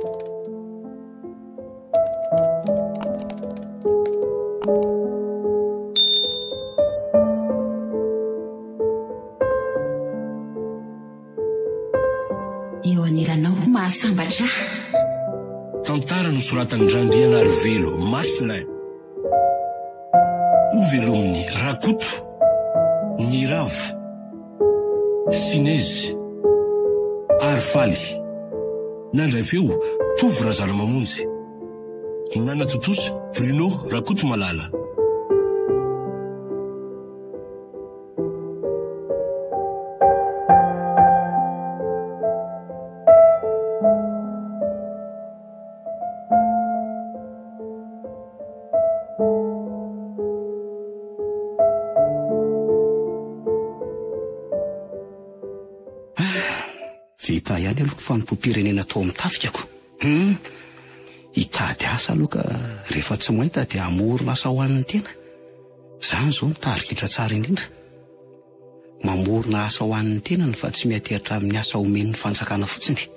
Eo anilanao mahasambatra ahy. Tantara nosoratan'i Randrianarivelo Marcelin. Hovelomin'i Rakoto, Niravo, Sinezy ary Faly. Nandray feo, Tovo Razanamamonjy. Nanatontosa, Bruno Rakotomalala. Vita ihany aloha ny fanompoam-pirenena tao amin'ny tafikako. Hum! Hitady asa aloha ka rehefa tsy mahita dia hamorona asa ho an'ny tena. Izany izao no tarigetra tsara indrindra. Mamorona asa ho an'ny tenany fa tsy miantehatra amin'ny asa omen'ny fanjakana fotsiny.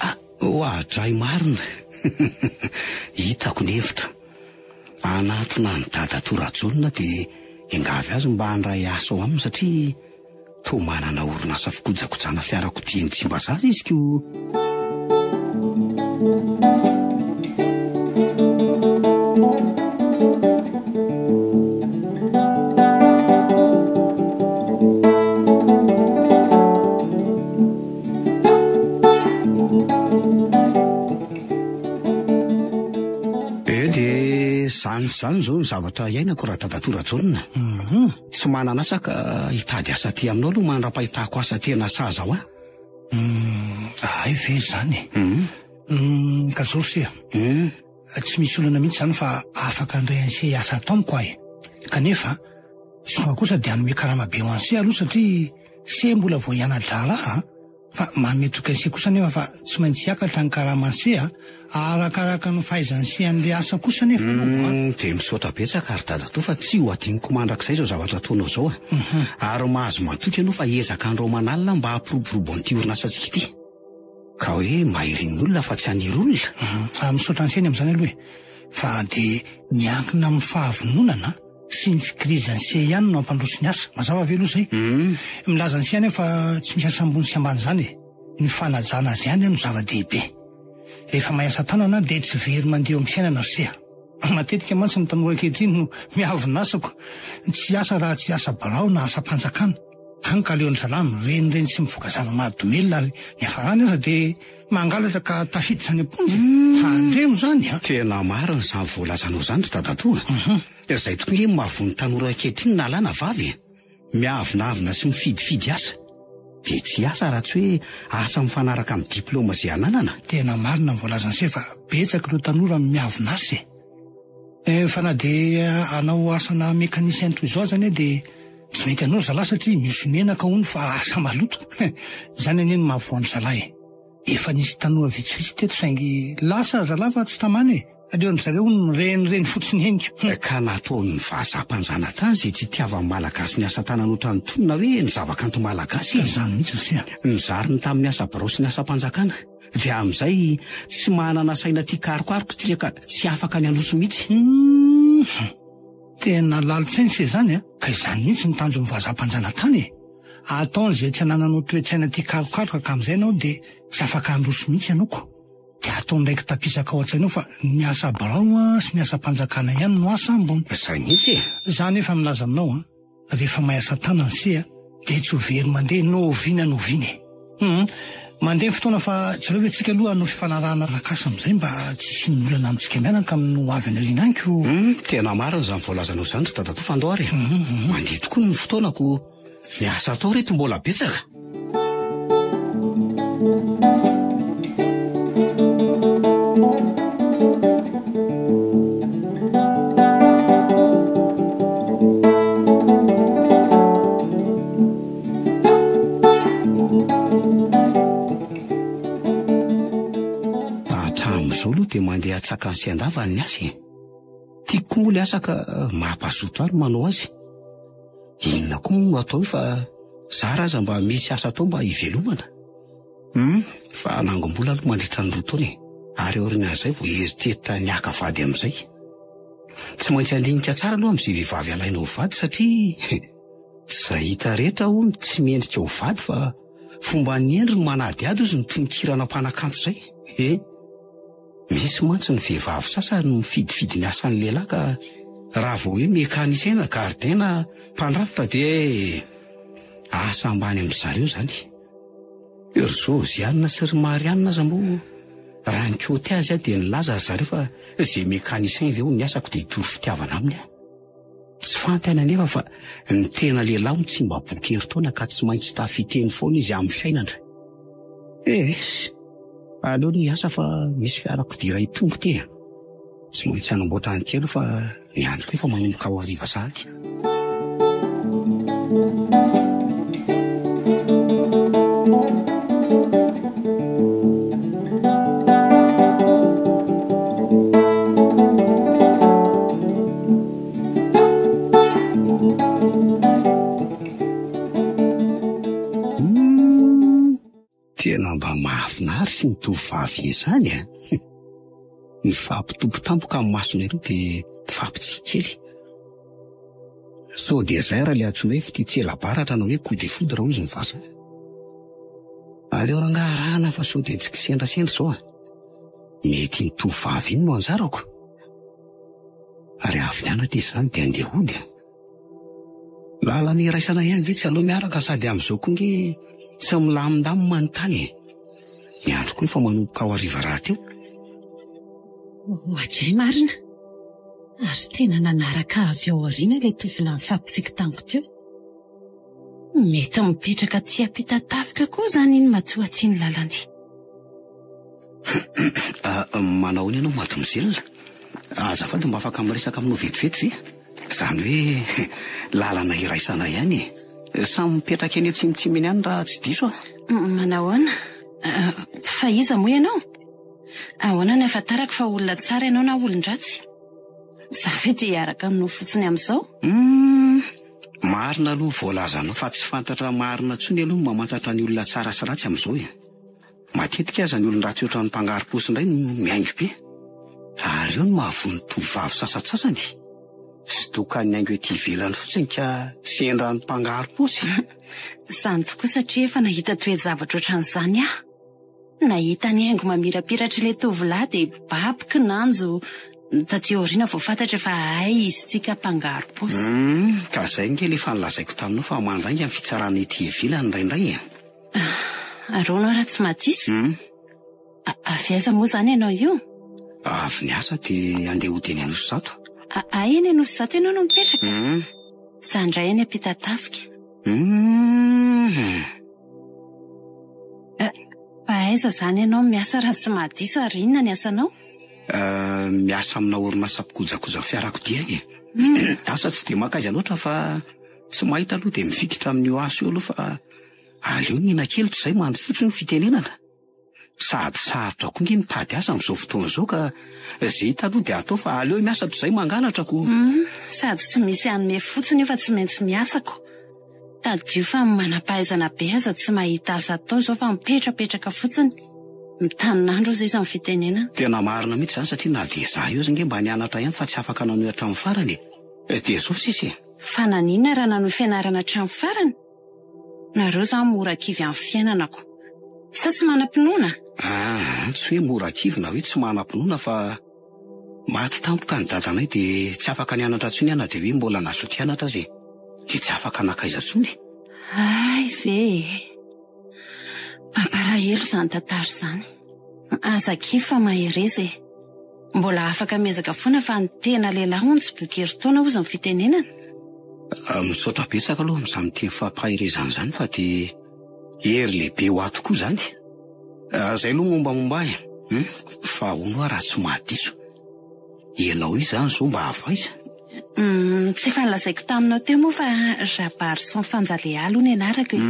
Ah, oadray marina! Hitako ny hevitra. Hanatona an'i Dadatoa Rajaona dia hiangavy azy mba handray asa ao aminy satria toa manana orinasa fikojakojana fiarakodia eny Tsimbazaza izy ko. Eh dia izany izany izao ny zavatra iainako Radadatoa Rajaona. Mhm. Tsy manana asa ka hitady asa aty aminao aloha mandra-pahitako asa tena sahaza ho ahy. Mm, hay ve izany e? Mm. Mm, ka zao se. Mm. Tsy misy olana mihitsy izany fa afaka handray an'se hiasa ato amiko aho e. Kanefa, tsy tonga kosa dia hanome karama be ho an'se aloha satria se mbola vao hiana-draharaha a. Fa manome toky an'se kosa anefa fa tsy maintsy hiakatra ny karaman'se a. Arakaraka ny fahaizan'se an'le asa kosa anefa aloha a. Mm, dia misaotra betsaka ry dadatoa fa tsy ho adinoko mandrakizay izao zavatra ataonao izao a. Ary mahazo matoky ianao fa hiezaka andro aman'alina mba hampiroborobo an'ity orinasantsika ity. Ka hoe mba irin'ny olona fa tsy haniry olona. Ah, misaotra an'i Seny amin'izany aloha e. Fa dia miankina amin'ny fahavononana sy ny fikirizan'i Se ihany no hampandroso ny asa. Mazava ve aloha izay? Milaza an'i Se anefa fa tsy misy asa ambony sy ambany izany e. Ny fanajana azy ihany no zava-dehibe. Rehefa mahay asa tanana dia tsy very mandeha eo amin'ny fiainana ry Se a. Matetika mantsy ny tanora ankehitriny no miavona asako. Tsy asa raha tsy asa birao na asam-panjakana. Hany ka aleon'ny zalahy mirenireny sy mifoka zava-mahadomelina ary ny hafarany aza dia mangalatra ka tafiditra any am-ponja e! Tandremo izany a! Tena marina izany voalazanao izany ry dadatoa a! Izay tokoa nge no mahavoa ny tanora ankehitriny na lahy na vavy e! Miavonavona sy mifidifidy asa. Dia tsy asa raha tsy hoe asa mifanaraka amin'ny diplaoma izay ananana. Tena marina ny voalazan'i Se fa betsaka ireo tanora miavona asa e! Eh, fa na dia hanao asana mécanicien toy izao aza anie dia tsy mety anao ry zalahy satria misy menaka hono fa asa maloto. Izany anie no mahavoa an-dry zalahy e. Efa nisy tanora vitsivitsy teto saingy lasa ry zalahy fa tsy tamana e. Aleon-dry zareo hono mirenireny fotsiny eny ko. Ka nataon'ny vazaha mpanjanatany izay tsy itiavan'ny Malagasy ny asa tanana ohatran'ny tony na hoe ny zavakanto malagasy e. Izany mihitsy ry se a. Nozariny tamin'ny asa birao sy ny asam-panjakana. Dia amin'izay tsy manana saina tia karokaroka isika ka tsy afaka ny handroso mihitsy. Hum! Tena lalin-tsaina se izany a! Ka izany mihitsy no tanjon'ny vazaha mpanjanatany e! Ataony izay tsy anananao toe-tsaina tia karokaroka ka amin'izay ianao dia tsy afaka handroso mihitsy ianao ko! Dia ataony raiki-tapisaka ao an-tsainao fa ny asa birao sy ny asam-panjakana ihany no asa ambony. Izay mihitsy e! Za anefa milaza aminao an! Rehefa mahay asa tanana se a, dia tsy ho very mandeha n'oviana n'oviana e. Hum, mandeha ny fotoana fa jereo ve tsika aloha hanao fifanarahana arak'asa amin'izay mba tsy hisian'ny olana amintsika mianaka amin'ny ho avy any aoriana any ko. Hum, tena marina izany voalazanao izany ry dadatoa fa andao ary e. Mandeha tokoa ny fotoana ko ny asa atao reto mbola betsaka. Hatramin'izao aloha dia mandeha an-tsakany sy an-davany ny asa e. Tiako koa moa ilay asa ka mampazoto ahy ny manao azy. Inona koa moa no atao io fa zara aza mba misy asa atao mba hivelomana. Hum, Fa hanangom-bola aloha mandritra ny roa taona e. Ary aorianan'izay vao hieritreritra ny haka vady amin'izay. Tsy maintsy handinika tsara aloha amin'izay vehivavy alaina ho vady satria tsy izay hita rehetra hono tsy mendrika ho vady fa fomban'ny hendry ny manadihady hozy ny tononkirana mpanakanto izay e! Misy mantsy ny vehivavy sasany mifidifidy ny asan'ny lehilahy ka raha vao hoe mécanicien na gardien na mpandrafitra dia asa ambany amin-dry zareo izany. Ry Josiane sy ry Marianne aza moa raha nikoty azy aho dia nilaza ry zareo fa ze mécanicien ve hono ny asako dia hitory fitiavana aminy aho. Tsy fantany anefa fa ny tena lehilahy hono tsy mba boky herintaona ka tsy maintsy tafiteny foana izy amin'ny fiainana. Eh! Aleo aloha hiasa fa misy fiarakodia iray tonga ity e! Tsy maintsy hanamboatra any kely fa ny andro koa efa manomboka ho hariva sahady. Tena mba mahafinaritra iny tovovavy iny izany a! Mifampitopy tampoka amin'ny masonareo dia mifampitsiky kely. Sao dia izay ary ilay antsoina hoe fitia tsela-baratra na hoe coup de foudre hozy ny vazaha. Aleo rangahy arahana fa sao dia tsy kisendrasendra izao a! Mety iny tovovavy iny no anjarako. Ary avy nianatra izy izany dia andeha hody a! Lalana iraisana ihany ve tsy aleo miaraka sady amin'izao koa nge tsy milamindamina ny tany e! Ny andro koa efa manomboka ho hariva rahateo. Oadray marina! Ary tena nanaraka avy ao aoriana ilay tovolahy nifampitsiky tamiko teo. Mety mipetraka aty Ampitatafika koa izany iny matoa aty ny lalany. Manao ahoana ianao mademoiselle? Azafady mba afaka miresaka aminao vetivety ve? Izany hoe lalana iraisana ihany e. Samy mipetraka eny atsimotsimo eny ihany raha tsy diso aho. Manahoana? Fa iza moa ianao? Ahoana no ahafantarako fa olona tsara ianao na olon-dratsy? Za ve dia hiaraka aminao fotsiny amin'izao? Humm! Marina aloha ny voalazanao fa tsy fantatra marina intsony aloha ny mamantatra ny olona tsara sy ratsy amin'izao e. Matetika aza ny olon-dratsy ohatran'ny mpangaro-paosy indray no mihaingo be. Ary eo no mahavoa ny tovovavy sasantsasany. Tsy dokan'ny haingo ety ivelany fotsiny ka sendra ny mpangaro-paosy. Izany tokoa satria efa nahita toe-javatra ohatran'izany aho. Nahita ny haingo mamirapiratr'ilay tovolahy dia babo kinanjo taty aoriana vao fantatra fa hay izy ity ka mpangaro-paosy. Humm, ka izay ange ilay efa nolazaiko taminao fa mandainga ny fitsarana ety ivelany indraindray e. Ary hono aho raha tsy mahadiso? Avy aiza moa izany ianao io? Avy niasa dia handeha hody eny Anosizato. Hay eny Anosizato ianao no mipetraka? Izaho indray eny Ampitatafika. Fa aiza izany ianao miasa raha tsy mahadiso ary inona ny asanao? Miasa amina orinasa mpikojakoja fiarakodia e. Asa tsy dia mankaiza loatra fa tsy mahita aloha dia mifikitra amin'io asa io aloha fa aleo mihinan-kely toy izay mandry fotsiny ny fitenenana. Sady sarotra koa nge mitady asa amin'izao fotoana izao ka izay hita aloha dia atao fa aleo miasa toy izay mangalatra ko. Hum, sady tsy misy hanome fotsiny io fa tsy maintsy miasa ko. Tadidio fa ny manam-pahaizana be aza tsy mahita asa atao izao fa mipetrapetraka fotsiny. Mitanin'andro hozy izy ny fitenenana. Tena marina mihitsy izany satria na dia izaho io aza nge mba nianatra ihany fa tsy afaka nanohy hatramin'ny farany e. Dia izao sisa e. Fa naninona raha nanohy fianarana hatramin'ny farany? Nareo zany mora kivy amin'ny fiainana ko. Sa tsy manam-pinoana? Aa, tsy hoe mora kivy na hoe tsy manam-pinoana fa maty tampoka ny dadanay dia tsy afaka nianatra intsony aho na dia hoe mbola nazoto hianatra aza e. Dia tsy afaka nankaiza intsony. Hay ve e! Mampalahelo izany tantara izany. Aza kivy fa mahereza e. Mbola afaka miezaka foana fa ny tena lehilahy hono tsy boky herintaona hozy ny fitenenana. Misaotra betsaka aloha amin'izany teny fampaherezana izany fa dia hery lehibe ho ahy tokoa izany. Izay aloha mombamomba ahy e. Fa hono aho raha tsy mahadiso. Ianao io izany izao mba avy aiza? Tsy efa nolazaiko taminao teo moa fa Rabarison Fanjalealy hono ny anarako e.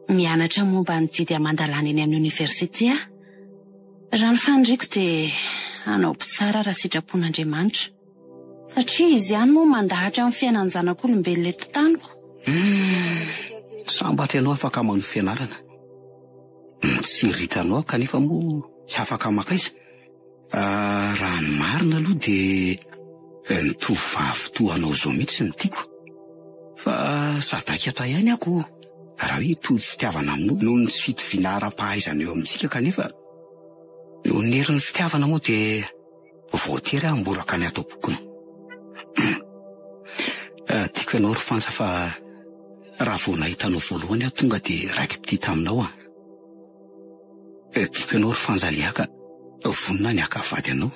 Mianatra momba ny didy aman-dalàna eny amin'ny oniversite aho. Raha ny faniriako dia hanao mpitsara raha sitrapon'Andriamanitra. Satria izy ihany moa mandahatra ny fiainan-janak'olombelona eto taniko. Humm, sambatra ianao afaka manohy fianarana. Mitsiriritra anao aho kanefa moa tsy afaka makaiza. Raha ny marina aloha dia ny tovovavy toa anao izao mihitsy no tiako. Fa sadaikatra ihany aho koa raha hoe hitory fitiavana aminao noho ny tsy fitoviana ara-pahaizana eo amintsika kanefa noho ny herin'ny fitiavana moa dia voatery aho hamboraka ny ato am-poko. Tiako ianao ry Fanja fa raha vao nahita anao voalohany aho tonga dia raiki-pitia taminao aho. Tiako ianao ry Fanja Léa ka vonona ny haka vady anao.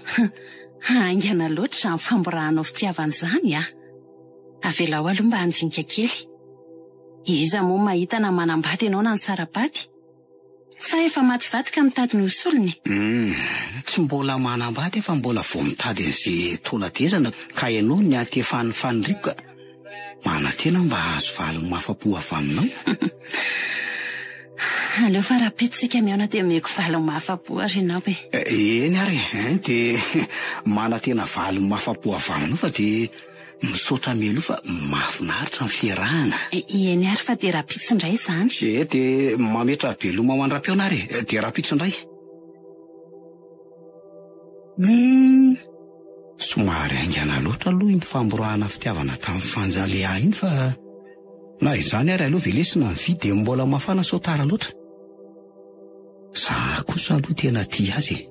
Haingana loatra izany famborahanao fitiavana izany a! Avelao aloha mba handinika kely. Iza moa mahita na manambady ianao na nisara-bady? Sa efa maty vady ka mitady ny ho solony? Humm, tsy mbola manambady aho fa mbola vao mitady an'izay taolan-tehezana ka ianao no niantefan'ny faniriako ka manantena aho mba hahazo valiny mahafa-po avy aminao. Aleo fa rahampitso isika mihaona dia omeko valiny mahafa-po ary ianao e. Eny ary e, dia manantena valiny mahafa-po avy aminao fa dia Misaotra mialoha fa mahafinaritra ny fiarahana. Eny ary fa dia rahampitso indray izany. E, dia mametra-beloma ho an-dRampihaona ary e, dia rahampitso indray. Hum, somary haingana loatra aloha iny famborahana fitiavana tamin'i Fanja Léa iny fa na izany ary aleo velesina ny vy dia mbola mafana sao tara loatra. Za kosa aloha tena tia azy e.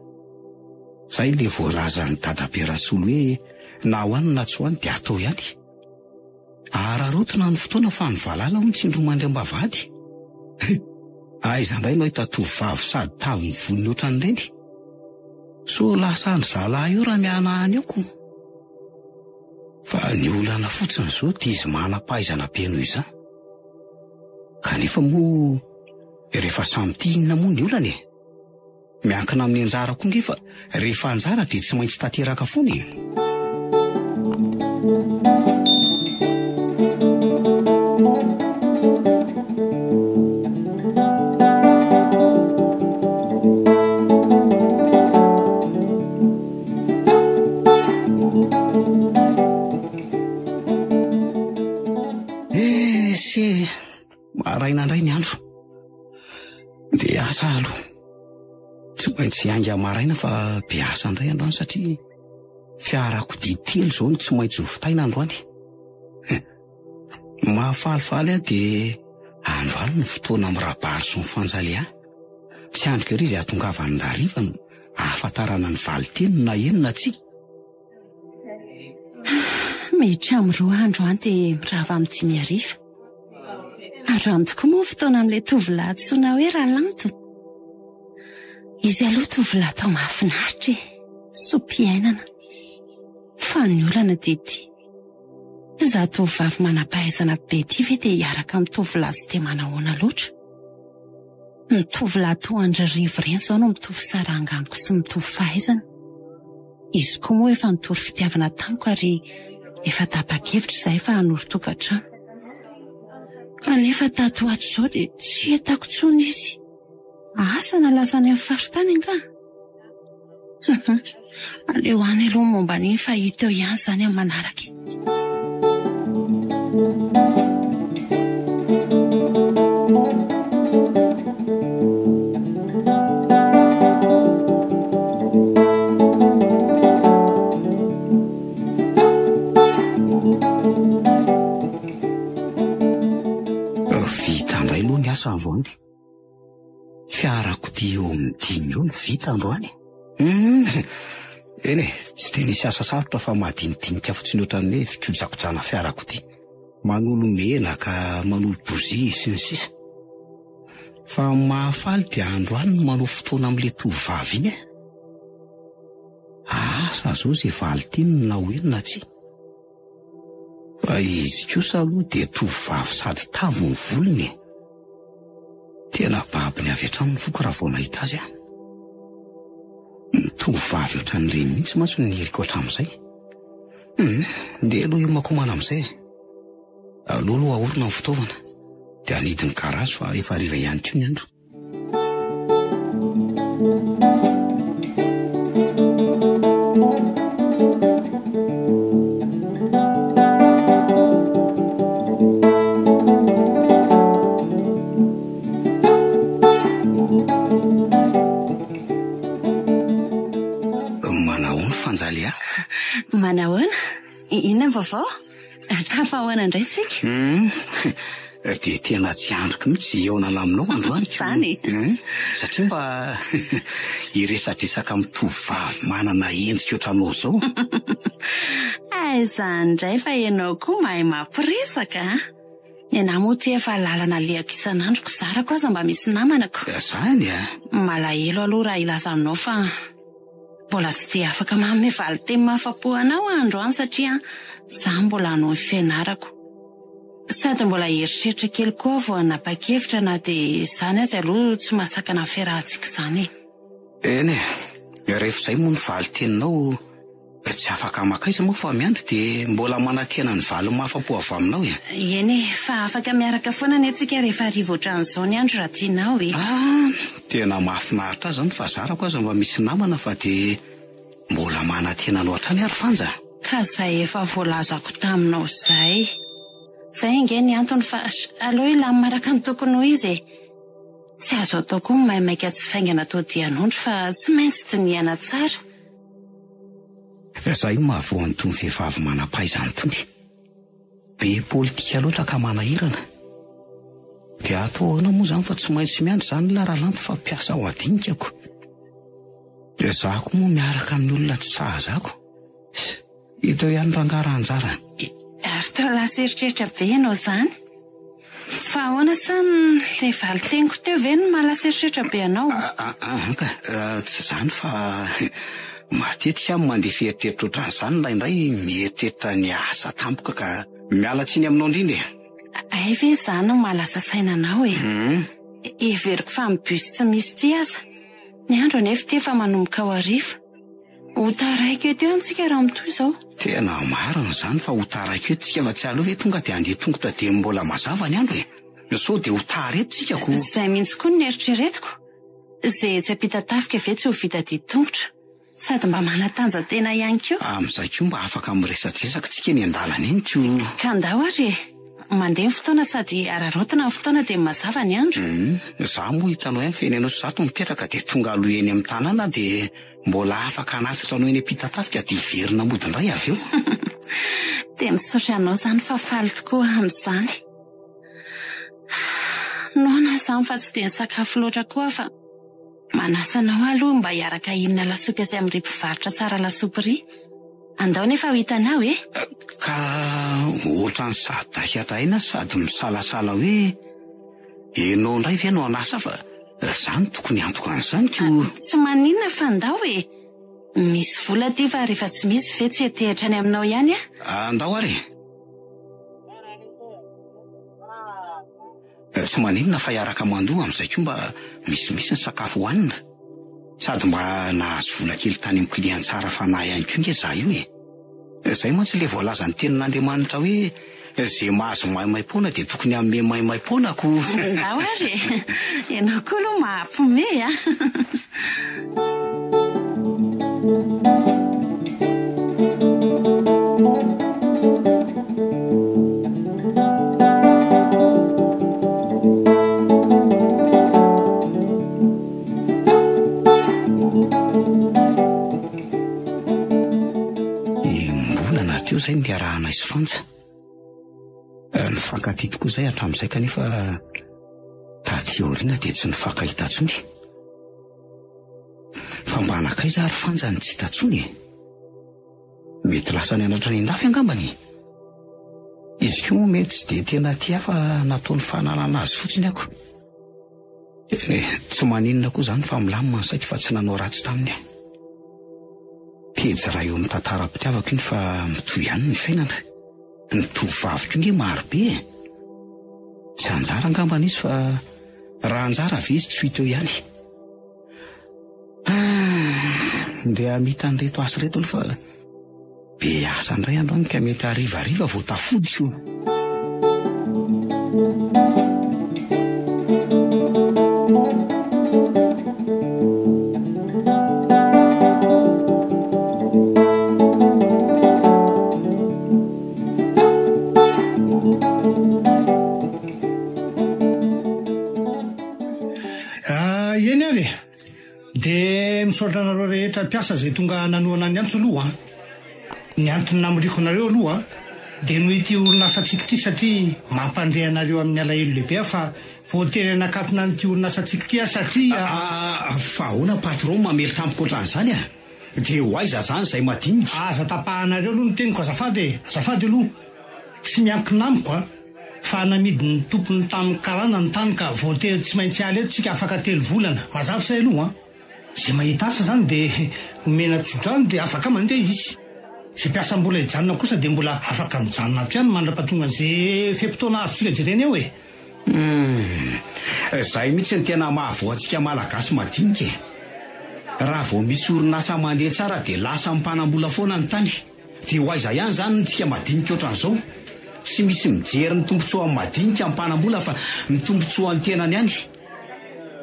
Zay le voalazan'i dadabe Rasolo hoe na ho any na tsy ho any dia atao ihany. Araraotina ny fotoana fa ny valala hono tsy indroa mandry am-bavahady. Aiza indray no ahita tovovavy sady tavy ny volony ohatran'ireny? Sao lasa an-dry zalahy eo raha mihanahana eo ko. Fa ny olana fotsiny izao dia izy manam-pahaizana be noho izaho. Kanefa moa rehefa samy tia inona moa ny olana e? Miankina amin'ny anjara koa nge fa rehefa anjara dia tsy maintsy tanteraka foana e. Eh, se maraina indray ny andro. Dia asa aloha. Tsy maintsy hiainga maraina fa be asa indray androany satria fiarakodia telo izao no tsy maintsy hovitaina androany. Mahafalifaly ahy dia androany ny fotoana amin'ny Rabary sy ny Fanjalià. Tsy andriko ery izay hahatongavan'ny hariva no ahafantarana ny valin-teny na eny na tsia. Miditra amin'ny roa andro any dia mirava amin'ny dimy hariva. Androany tokoa moa ny fotoana amin'ilay tovolahy antsoina hoe Ralanto. Izy aloha tovolahy tao mahafinaritra e, soa-piainana. Fa ny olana dia ity. Izaho tovovavy manam-pahaizana be ity ve dia hiaraka amin'ny tovolahy tsy dia manahoana loatra? Ny tovolahy toa an-dry Rivo ireny izao no mitovy saranga amiko sy mitovy fahaizana. Izy koa moa efa nitory fitiavana tamiko ary efa tapa-kevitra izahay fa hanori-tokantrano. Kanefa tato ho ato izao dia tsy hitako intsony izy. Asa na lasa any amin'ny faritany angaha? Aleo any aloha ny momba an'iny fa hita eo ihany izany amin'ny manaraka e. Vita indray aloha ny asa androany. Fiarakodia eo amin'ny dimy eo no vita androany. Hum, eny e, tsy dia nisy asa sarotra fa madinidinika fotsiny ohatran'ny hoe fikojakojana fiarakodia. Manolo menaka, manolo bougie sy ny sisa. Fa ny mahafaly dia androany no manao fotoana amin'ilay tovovavy iny e. Asa zao izay valin-teniny na ho eny na tsia. Fa izy kosa aloha dia tovovavy sady tavy ny volony e. Tena babony avy hatrany ny foko raha vao nahita azy aho. Ny tovovavy ohatran'ireny mihitsy mantsy no niriko hatramin'izay. Hum, ndeha aloha hiomakomana amin'izay e. Aleo aloha ahorona ny fitaovana dia hanidy ny garazy fa efa hariva ihany koa ny andro. Manahoana? Inona ny vaovao? Tafahoana indray tsika? Hum, dia tena tsy andriko mihitsy hihaonana aminao androany ko. Izany e? Hum, satria mba hiresadresaka amin'ny tovovavy manana endrika ohatranao izao. Aiza indray fa ianao koa mahay mampiresaka a! Ny anà moa ity efa lalana alehako isan'andro ko zarako aza mba misy namana ko. Izany a! Malahelo aloha raha hilaza aminao fa mbola tsy dia afaka manome valin-teny mahafa-po anao aho androany satria za mbola hanohy ny fianarako. Sady mbola hieritreritra kely koa aho vao hanapa-kevitra na dia izany aza aloha tsy mahasakana ny fiarahantsika izany e. Eny e, rehefa izay moa ny valin-teninao tsy afaka makaiza moa fa miandry dia mbola manantena ny valiny mahafa-po avy aminao e. Eny e, fa afaka miaraka foana anie tsika rehefa hariva ohatran'izao ny andro raha tianao e. Ah, tena mahafinaritra ahy izany fa zarako aza mba misy namana fa dia mbola manantena anao hatrany aho ry Fanja a. Ka izay efa voalazako taminao izay. Izay ange ny antony fa aleo hilamina araka ny tokony ho izy e. Tsy azo atao koa ny maimaika tsy faingana toa dian'ondry fa tsy maintsy dinihana tsara. Izay no mahavoa an'itony vehivavy manam-pahaizana itony. Be politika loatra ka manahirana. Dia atao ahoana moa izany fa tsy maintsy miandry izany lah Ralanto fa mpiasa ao adinikako. Dia izaho koa moa miaraka amin'ny olona tsy sahaza ako. Hita eo ihany rangaha raha anjara. Ary toa lasa eritreritra be ianao izany. Fa ahoana sa ilay valin-teniko teo ve no maha lasa eritreritra be anao? An ka, tsy izany fa matetika aho mandefa eritreritra ohatran'izany indraindray mieritreritra ny asa tampoka ka miala tsiny aminao indrindra e. Hay ve izany no maha lasa saina anao e? Heveriko fa amin'ny bus tsy misy ity aza. Ny andro anefa ity efa manomboka ho hariva. Ho taraiky eto ihany tsika raha mitohy izao. Tena marina izany fa ho taraiky eto tsika fa tsy aleo ve tonga dia handeha tongotra dieny mbola mazava ny andro e? Sao dia ho tara eto tsika ko. Izay mihitsy koa no neritreretiko. Izay etsy Ampitatafika ve tsy ho vita dia tongotra? Sady mba manatanja-tena ihany koa. Amin'izay koa mba afaka miresadresaka tsika eny an-dalana eny ko. Ka ndao ary e! Mandeha ny fotoana sady araraotina ny fotoana dia mazava ny andro. Hum, za moa hitanao ihany fa eny Anosizato mipetraka dia tonga aloha eny amin'ny tanàna dia Mbola afaka hanatitra anao eny Ampitatafika dia hiverina mody indray avy eo. Dia misaotra anao izany fa faly tokoa aho amin'izany. Noana aho izany fa tsy dia nisakafo loatra koa aho fa manasa anao aho aloha mba hiaraka hihinana lasopy atsy amin'ry mpivarotra tsara lasopy ry. Andao nefa ho hitanao e! Ka ohatran'ny sadaikatra aina sady misalasala hoe enao indray ve no hanasa fa za no tokony hiantoka an'izany ko. Tsy maninona fa ndao e! Misy vola aty fa rehefa tsy misy ve tsy hetehitra any aminao ihany aho? Andao ary e! Tsy maninona fa hiaraka mandoa amin'izay koa mba misimisy ny sakafo hohanina. Sady mba nahazo vola kely tany amin'ny client tsara fanahy ihany koa nge za io e! Zay mantsy le voalazan'ny tenin'Andriamanitra hoe ze mahazo maimaimpoana dia tokony hanome maimaimpoana ko! Ndao ary e! Ianao koa aloha mahampime a! Enim-bolana teo izay no niarahanay sy Fanja. Nifankatia tokoa izay hatramin'izay kanefa taty aoriana dia tsy nifankahita intsony. Fa mba nankaiza ary Fanja no tsy hita intsony e? Mety lasa nianatra any an-dafy angambany e? Izy koa moa mety tsy dia tena tia ahy fa nataony fanalana azy fotsiny ako. Eny e, tsy maninona koa izany fa milamina ny saiko fa tsy nanao ratsy taminy aho. Pejy iray eo amin'ny tantaram-pitiavako iny fa mitohy ihany ny fiainana. Ny tovovavy koa nge maro be e. Tsy anjara angambany izy fa raha anjara ve izy tsy ho hita eo ihany. Ah, ndeha hamita an'ireto asa ireto aloha fa Be asa indray androany ka mety harivariva vao tafody ko. Ah, eny ary e. Dia misaotra anareo rehetra mpiasa izay tonga nanohana ny antso aloha an. Ny antony namoriako anareo aloha dia noho ity orinasantsika ity satria mampandre anareo amin'ny alahelo lehibe aho fa voatery hanakatona an'ity orinasantsika ity aho satria. Fa ahoana patron mamely tampoka ohatran'izany a? Dia ho aiza izany izay madinika? Aza tapahanareo aloha ny teniko azafady e! Azafady aloha! Tsy miankina amiko a! Fa namidin'ny tompony tamin'ny karana ny tany ka voatery tsy maintsy hiala eto tsika afaka telo volana. Mazava izay aloha an! Izay mahita asa izany dia omena tsodrano dia afaka mandeha izy. Izay mpiasa mbola hijanona kosa dia mbola afaka mijanona ato ihany mandra-pahatongan'izay fe-potoana azontsika jerena eo e! Humm. Izay mihitsy no tena mahavoa antsika Malagasy madinika e! Raha vao misy orinasa mandeha tsara dia lasa mpanambola foana ny tany. Dia ho aiza ihany izany ny tsika madinika ohatran'izao? Tsy misy mijery ny tombontsoan'ny madinika ny mpanambola fa ny tombontsoan'ny tenany ihany.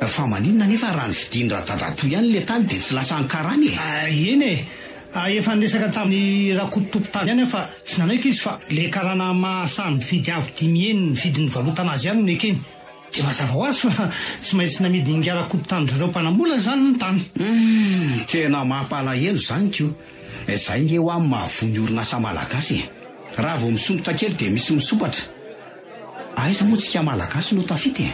Fa maninona anefa raha novidian'i Radadatoa ihany ilay tany dia tsy lasa any karana e? Eny e! Efa niresaka tamin'i Rakoto tompon-tany ihany aho fa tsy nanaiky izy fa ilay karana mahasahy mividy avo dimy heny ny vidin'ny nivarotana azy ihany no nekeny. Dia mazava ho azy fa tsy maintsy namidin'ingahy Rakoto tamin-dry zareo mpanambola izany ny tany. Humm! Tena mampalahelo izany ko! Izay nge hoa mahavoa ny orinasa malagasy e! Raha vao misondrotra kely dia misy misompatra. Aiza moa tsika malagasy no tafita e!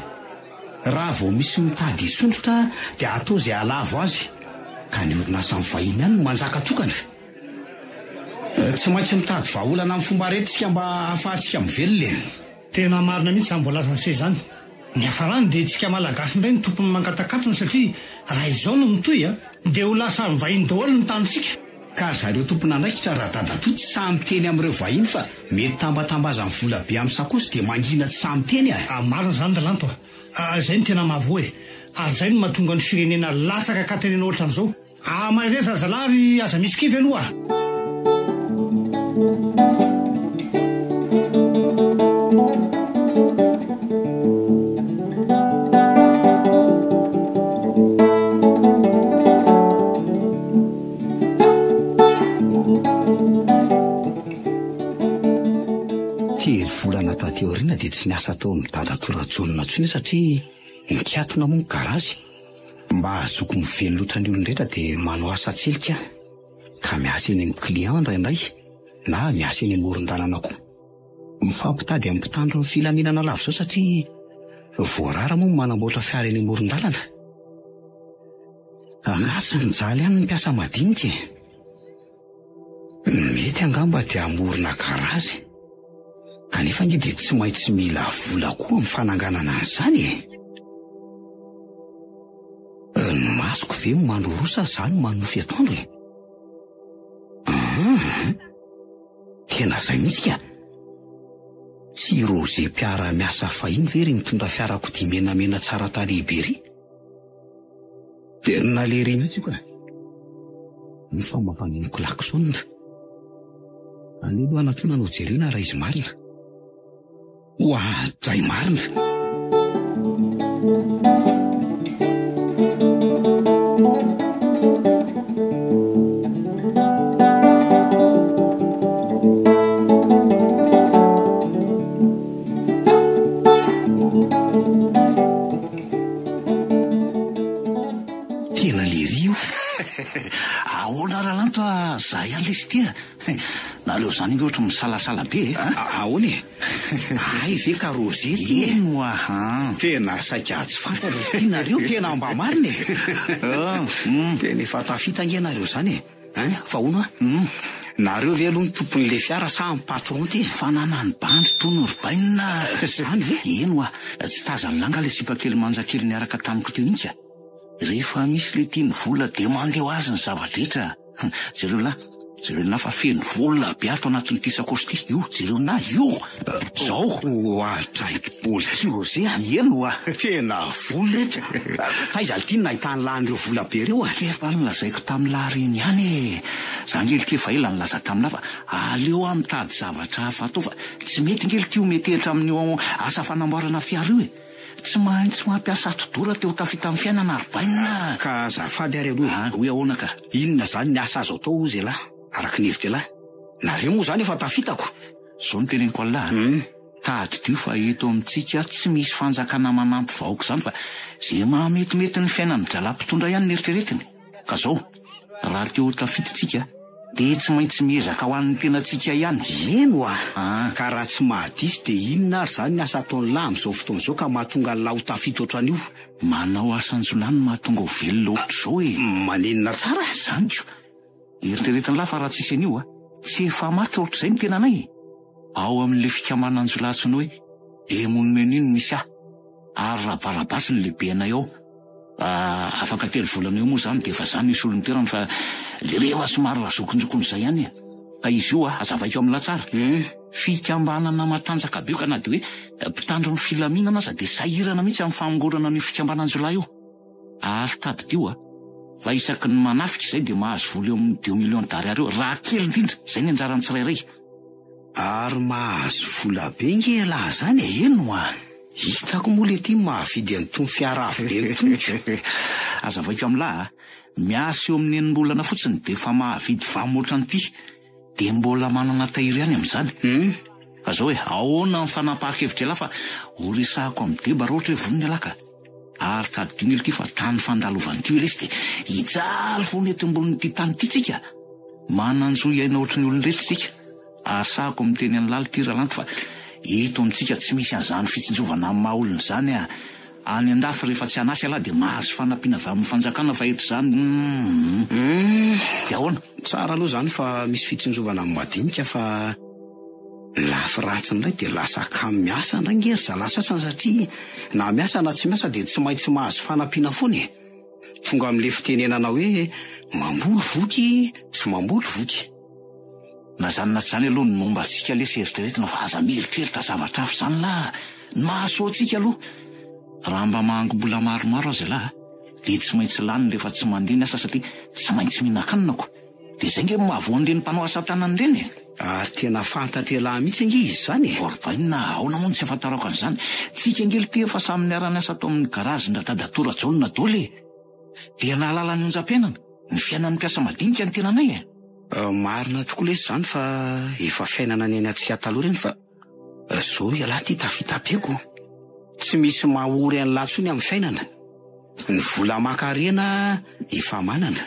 Raha vao misy mitady hisondrotra dia atao izay hahalavo azy, ka ny orinasan'ny vahiny ihany no manjaka tokana. Tsy maintsy mitady vahaolana amin'ny fomba rehetra isika mba hahafahantsika mivelona e! Tena marina mihitsy izany voalazan'i Se izany. Ny hiafarany dia tsika malagasy indray no tompony mangatakatony satria raha izao no mitohy dia ho lasa amin'ny vahiny daholo ny tanintsika. Ka ry zareo tompon'andraikitra ra dadatoa tsy sahy miteny amin'ireo vahiny fa mety tambatambazany vola be amin'ny sakaosy dia mangina tsy sahy miteny e! Marina izany Ralanto a! Izay no tena mahavoa e! Ary izay no mahatonga ny firenena latsaka katerena ohatran'izao. Ah mahereza zalahy ry aza misy kivy aloha a! Telo volana taty aoriana dia tsy niasa tao amin'i Dadatoa Rajaona intsony aho satria nikatona moa ny garazy. Mba hahazoako mivelona ohatran'ny olon-drehetra dia manao asa an-tselika aho, ka miasa eny amin'ny client indraindray na miasa eny amoron-dalana koa. Mifampitady amin'ny mpitandro ny filaminana lava izao satria voarara moa ny manamboatra fiara eny amoron-dalana. Angaha tsy mijaly ihany ny mpiasa madinika e? Mety angamba dia hamorona garazy. Kanefa ange dia tsy maintsy mila vola koa amin'ny fananganana an'izany e! Ny masoko ve mandroroa sa za no manonofy atoandro e? Aa! Tena zay mihitsy ka! Tsy i Roger mpiara-miasa fahiny ve ry mitondra fiarakodia menamena tsara tarehy be ry? Tena lery mihitsy io ka. Nefa mampaneno klaxon. Aleo aloha hanatona no jerena raha izy marina. Oadray marina. Tena lery io. Ahoana Ralanto a, za ihany lesy ity a. Nareo zany ange ohatry misalasala be e. Ahoana e? Hay ve ka Roger ty e? Eny oa an. Tena saika tsy fantatro ity nareo, tena mba marina e. Tena efa tafita ange nareo zany e. Hein, fa hono a? Nareo ve aloha no tompon'le fiara sa ny patron ty e? Fananan'ny bandy tony ry bainina a! Zany ve? Eny oa, tsy tazan'i langa le sipa kely manja kely niaraka tamiko teo iny ka! Rehefa misy le tiany vola de mandeha ho azy ny zava-drehetra a! Jereo lahy, jereo lahy fa feno vola be ato anatin'ity sakaosy ity, io, jereo lahy, io! Zao! Oadray, Olky Roger a! Eny oa! Tena vola ireto! Taiza ity no nahitany lahy an'ireo vola be ireo a? Efa nolazaiko tamin'lah ireny ihany e! Za nge lky efa ela nilaza tamin'lah fa aleo aho mitady zavatra hafa atao fa tsy mety nge lky io metehitra amin'io asa fanamboarana fiara io e! Tsy maintsy mampiasa atidoha raha te ho tafita amin'ny fiainana ry bainina a! Ka azafady ary aloha e! Hoy ahoana ka? Inona izany ny asa azo atao hozy elah, araka ny hevitr'elah? Nareo moa izany efa tafitako! Zao no teneniko an'lah a! Tadidio fa eto amintsika tsy misy fanjakana manampy vahoaka izany fa ze mahametimety ny fiainan'ny drala mpitondra ihany no eritreretiny. Ka zao, raha te ho tafita tsika. Dia tsy maintsy miezaka ho an'ny tenantsika ihany. Eny oa! Ka raha tsy mahadiso dia inona ary izany ny asa ataon'lah amin'izao fotoana izao ka mahatonga an'lah ho tafita ohatran'io? Manao asan-jiolahy no mahatonga ho velona ohatr'izao e! Maninona tsara? Izany ko! Eritreretin'lah fa raha tsisy an'io a! Tsy efa maty ohatr'izay ny tenanay e! Ao amin'ilay fikambanan-jiolahy antsoina hoe Demony Menu no misy ahy, ary Rabarabasy no lehibenay ao. Afaka telo volana eo moa izany dia efa za no hisolo ny toerany fa le rehefa somary razokinjokiny izay ihany e. Ka izy io a, hazavaiko amin'lah tsara, fikambanana matanjaka be io ka na dia hoe mpitandro ny filaminana aza dia sahirana mihitsy amin'ny famongorana an'io fikambanan-jiolahy io. Ary tadidio a, fa isaky ny manafika izay dia mahazo vola eo amin'ny deux millions d'ariary eo, raha kely indrindra, izay ny anjaran'ny tsirairay. Ary mahazo vola be nge ialahy zany e! Eny oa! Hitako moa le ty mahavidy an'itony fiara avo lenta itony ko! Azavaiko amin'lah a! Miasa eo amin'ny enim-bolana fotsiny dia efa mahavidy vam ohatran'ity, dia mbola manana tahiry ihany amin'izany. Fa zao e, ahoana ny fanapahan-kevitr'ialahy fa ho resahako amin'i Deba raha ohatra hoe vonona ialahy ka! Ary tadidio nge ity fa tany fandalovana ity lesy dia hijaly foana eto ambonin'ity tany ity tsika. Manan-jo hiaina ohatry ny olon-drehetra isika. Ary sahako miteny an'i Laly ity Ralanto fa eto amintsika tsy misy an'izany fitsinjovana amin'ny maha olona izany a. Any an-dafy rehefa tsy an'asa ialahy dia mahazo fanampiana avy amin'ny fanjakana fa eto izany humm. Dia ahoana? Tsara aloha izany fa misy fitsinjovana amin'ny madinika fa ny lafy ratsiny indray dia lasa kamo miasa indray nge ry zalahy sasany satria na miasa na tsy miasa dia tsy maintsy mahazo fanampiana foana e. Tonga amin'ilay fitenenana hoe mamboly voky tsy mamboly voky. Na zany na tsy zany aloha ny momba antsika lesy eritreretina fa aza mieritreritra zavatra hafa zany lah! Ny mahasoa antsika aloha raha mba mahangom-bola maromaro aza ialahy dia tsy maintsy lany rehefa tsy mandeha ny asa satria tsy maintsy mihinan-kanina ko! Dia zay nge no mahavoa an'ireny mpanao asa tanana ireny e! Ary tena fantatr'ialahy mihitsy ange izy izany e! Orbainina, ahoana moa no tsy ahafantarako an'izany? Tsika ange lty efa samy niara-niasa tao amin'ny garagen-dRadadatoa Rajaona daholo e! Dia nahalala ny onjam-piainana, ny fiainan'ny mpiasa madinika ny tenanay e! Marina tokoa lesy izany fa efa fiainana niainantsika taloha ireny fa zao ialahy ity tafita be ko! Tsy misy mahory an'lah intsony amin'ny fiainana. Ny vola aman-karena efa manana,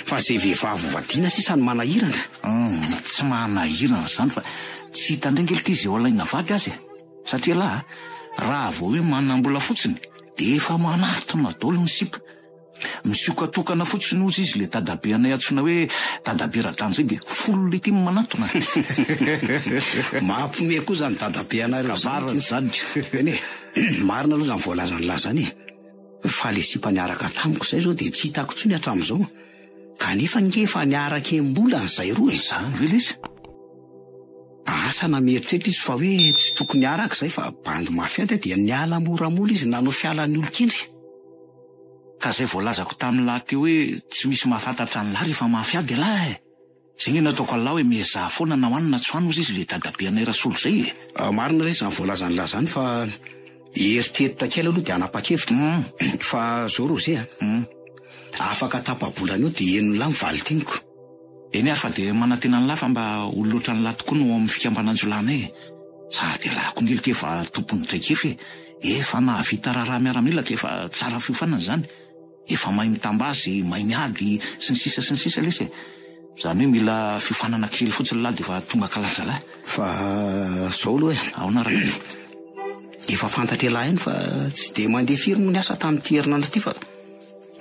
fa izay vehivavy hovadiana sisa no manahirana. Humm, tsy manahirana izany fa tsy hita indray nge lty izay ho alaina vady aza e! Satria ialahy a, raha vao hoe manam-bola fotsiny dia efa manatona daholo ny sipa. Misioka tokana fotsiny hozy izy le dadabe anay antsoina hoe dadabe Radany zay dia folo lty no manatona. Mampime koa izany dadabe anareo izany. Izany. Eny e, marina aloha izany voalazan'lah izany e. Fa le sipa niaraka tamiko izay izao dia tsy hitako intsony hatramin'izao. Kanefa ange efa niaraka enim-bolana izay roa e. Izany ve lesy? Asa na mieritreritra izy fa hoe tsy tokony hiaraka izay fa bandy mafy ady dia niala moramora izy nanao fialan'ny olon-kendry. Ka zay voalazako tamin'lah teo hoe tsy misy mahafantatra an'lah rehefa mafy ady ialahy e! Zay nge nataoko an'lah hoe miezaha foana na ho any na tsy ho any hozy izy le dadabe anay Rasolo zay e! Marina re izany voalazan'lah zany fa hieritreritra kely aloha dia hanapa-kevitra fa zao Roger a! Afaka tapa-bolana eo dia henon'lah ny valin-teniko. Eny ary fa dia manantena an'lah fa mba olona ohatran'lah tokoa no ao amin'ny fikambanan-jiolahinay e! Sady ialahy koa nge lty efa tompon'ny traikefa e! Efa nahavita raharaha miaramila ka efa tsara fiofanana izany. Efa mahay mitambazy, mahay miady, sy ny sisa sy ny sisa lesy e. Izany hoe mila fiofanana kely fotsiny lahy dia efa tonga kalaza lahy. Fa zao aloha e. Ahoana raha? Efa fantatr'ialahy ihany fa tsy dia mandeha firy moa ny asa tamin'ity herinandro ity fa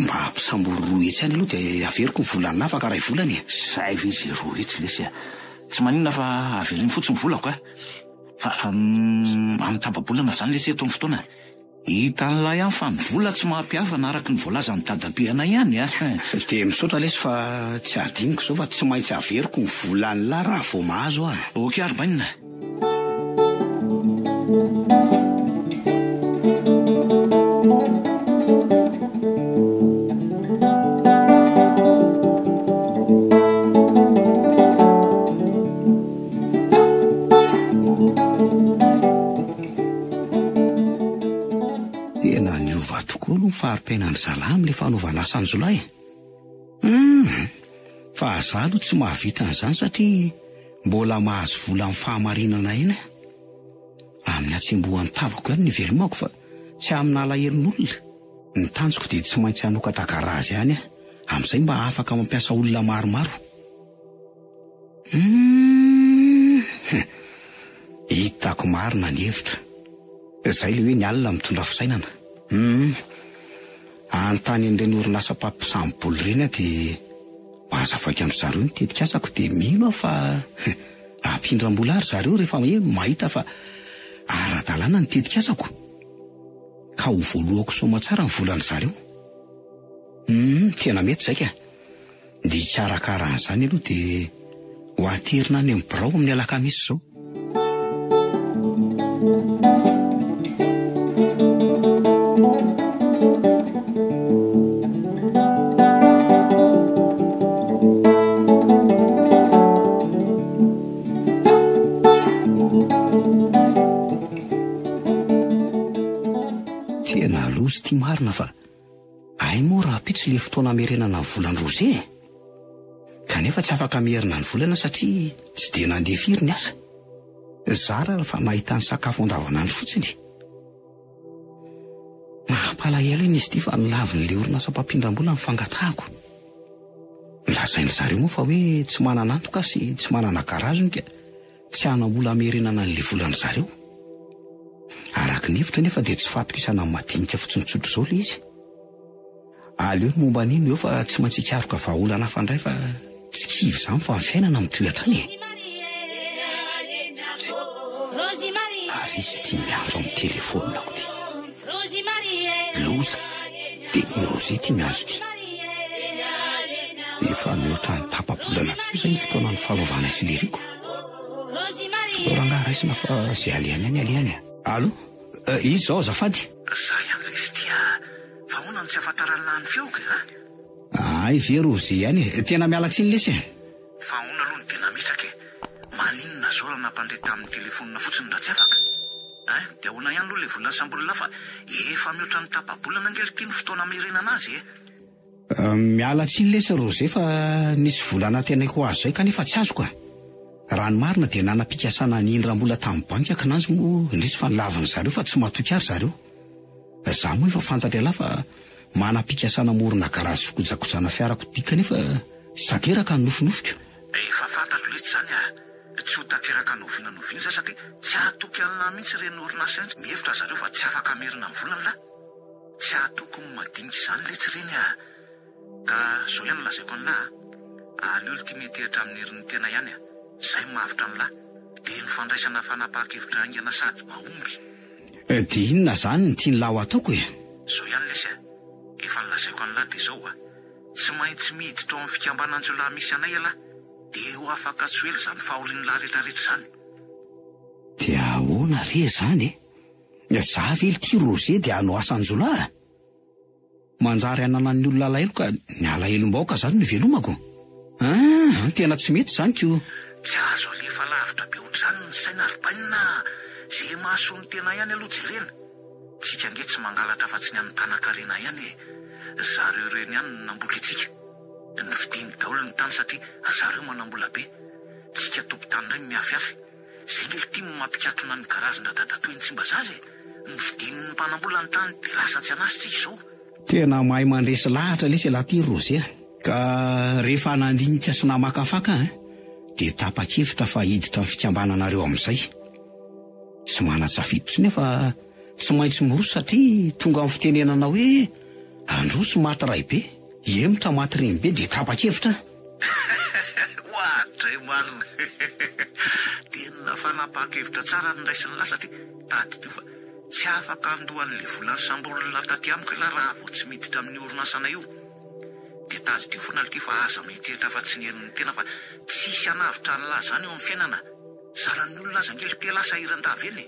mba ampisambory 200 ihany aloha dia averiko ny volan'lah afaka iray volana e. Zay ve izay 200 lesy a. Tsy maninona fa avereno fotsiny ny volako a. Fa amin'ny tapa-bolana izany lesy eto ny fotoana e. Hitan'lah ihany fa ny vola tsy maha-mpihavana araka ny voalazan'i dadabe anay ihany a. Dia misaotra lesy fa tsy adinoko izao fa tsy maintsy averiko ny volan'lah raha vao mahazo aho. Ok ary bainina. Tena niova tokoa aloha ny fari-piainan'ny zalahy amin'ilay fanaovana asan-jiolahy e. Hum, fa za aloha tsy mahavita an'izany satria mbola mahazo vola amin'ny fahamarinana ihany aho. Amin'ny hatsembohan'ny tavako ihany no ivelomako fa tsy amin'alahelon'olona. Ny tanjoko dia tsy maintsy hanokatra garazy ihany aho, amin'izay mba afaka mampiasa olona maromaro. Humm! Hitako marina ny hevitra. Izay ilay hoe ny alina mitondra fisainana. Humm! Anontany an'ireny orinasa mpampisambola ireny aho dia ho hazavaiko amin-dry zareo ny tetikasako dia mino aho fa hampindram-bola ahy ry zareo rehefa hoe mahita fa ara-dalàna ny tetikasako. Ka ho voalohako soamatsara ny volan-dry zareo. Humm! Tena mety izay ka. Ndeha hikarakara an'izany aloha dia ho aterina any amin'ny birao amin'ny alakamisy izao. Tena loza ity marina fa Hay moa rahampitso le fotoana hamerenana ny volan'i Roger e! Kanefa tsy afaka hamerina ny volana satria tsy dia nandeha firy ny asa. Zara raha fa nahitany sakafo andavanandro fotsiny. Mampalahelo iny izy ity fa nolavin'ilay orinasa mpampindram-bola ny fangatahako. Lazain-dry zareo moa fa hoe tsy manana antoka sy tsy manana garage hono ka tsy hanam-bola hamerenana an'ilay volan-dry zareo. Araka ny hevitro anefa dia tsy fahatokisana ny madinika fotsiny tsotra izao ilay izy. Aleo ny momba an'iny eo fa tsy maintsy hikaroka vahaolana hafa indray fa tsy kivy izany fa ny fiainana mitohy hatrany e. Ary izy ity miantso amin'ny telefaonina-ko ity. Loza! Dia i Rosie ity miantso ity. Efa mihoatra ny tapa-bolana tokoa izay ny fotoana nifanaovana sy Leriko. Aleo rangahy raisina fa izay alehany any alehany e. Allo? Iza izao azafady? Za ihany lesy ity a! Fa ahoana no tsy ahafantaran'lah ny feoko e? A? Hay ve Rosie ihany e! Tena miala tsiny lesy e! Fa ahoana aloha no tena mitraka e? Maninona zao raha nampandre tamin'ny telefonina fotsiny raha tsy afaka? Ein? Dia ahoana ihany aloha ilay vola nisamborin'lah fa efa mihoatra ny tapa-bolana ange lty ny fotoana hamerenana azy e! Miala tsiny lesy Roger fa nisy vola nantenaiko ho azo izay kanefa tsy azoko a! Raha ny marina dia nanam-pikasana nindram-bola tamin'ny banky aho kinanjo moa indrisy fa nolavin'ny zareo fa tsy matoky ahy ry zareo. Za moa efa fantatr'ialahy fa manam-pikasana hamorona garazy fikojakojana fiarakodia kanefa tsy tanteraka ny nofinofiko. Efa fantatro letsy izany a! Tsy ho tanteraka n'oviana n'oviana izay satria tsy hahatoky an'lah mihitsy ireny orinasa ireny, mihevitra zareo fa tsy afaka hamerina ny volan'lah. Tsy hahatoky ny madinika izany letsy ireny a! Ka zao ihany no lazaiko an'lah a! Aleo lty miantehitra amin'ny herin'ny tena ihany a! Zay no mahavitra an'lah! Dia ny fandraisana fanapahan-kevitra haingana sady mahomby. Dia inona izany no tian'lah ho ataoko e? Zao ihany lesy a! Efa nolazaiko an'lah dia zao a! Tsy maintsy miditra ao amin'ny fikambanan-jiolahy misy anay ialahy dia ho afaka tsy ho ela izany fahorian'lah retraretra izany. Dia ahoana re izany e? Za ve lty Roger dia hanao asan-jiolahy a? Manjary ananan'ny olona alahelo ka ny alahelom-bahoaka zany no ivelomako? Aa, tena tsy mety izany ko! Tsy azo alefa lavitra be ohatr'izany ny saina ry bainina a! Ze mahasoa ny tena ihany aloha jerena! Tsika ange tsy mangalatra afa-tsy ny an'ny mpanakarena ihany e! Zareo ireny ihany no nambotry antsika! Novidiany daholo ny tany satria zareo manambola be! Tsika tompon-tany indray no miafiafy! Zay nge lty no mampikatona ny garagen-dradadatoa eny Tsimbazaza e! Novidian'ny mpanambola ny tany dia lasa tsy an'asa tsika izao. Tena mahay mandresy lahatra lesy ialahy ty ry Roger a! Ka rehefa nandinika sy namakafaka an, dia tapa-kevitra fa hiditra amin'ny fikambananareo amin'izay. Tsy manan-tsafidy intsony aho fa tsy maintsy miroso satria tonga amin'ny fitenenana hoe androso maty raibe, hihemotra maty renibe dia tapa-kevitra aho. Oadray marina! Tena fanapahan-kevitra tsara ny raisin'lah satria tadidio fa tsy afaka handoa an'ilay vola nisamborin'lah taty amiko ialahy raha vao tsy miditra amin'io orinasanay io. Dia tadidio foana lty fa aza mieritreritra afa-tsy ny herin'ny tena fa tsisy hanavotra an'lah zany eo amin'ny fiainana. Zaran'ny olona aza ange lty elah sahiran-dava eny e!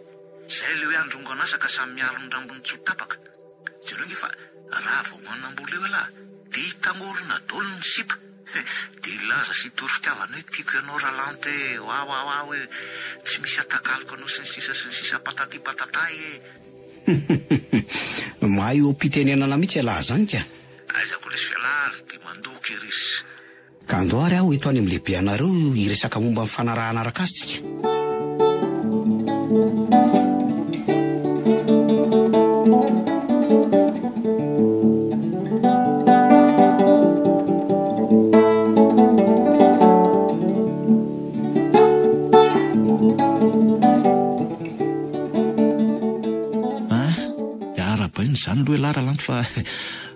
Zay ilay hoe androngo an'asa ka samy miaro ny rambony tsy ho tapaka. Jereo nge fa raha vao manambola eo elah de hitangorona dol ny sipa de hilaza sy hitory fitiavana hoe tiako ianao Ralanto e, wawawaw e, tsy misy atakaloko anao sy ny sisa sy ny sisa patati patata e. Mahay oha-pitenenana mihitsy elah zany ka. Aiza koa lesy fialahy ary de mandoky ery sy. Ka andao ary aho eto any amin'ny lehibe anareo hiresaka momba ny fanarahana arak'asa tsika.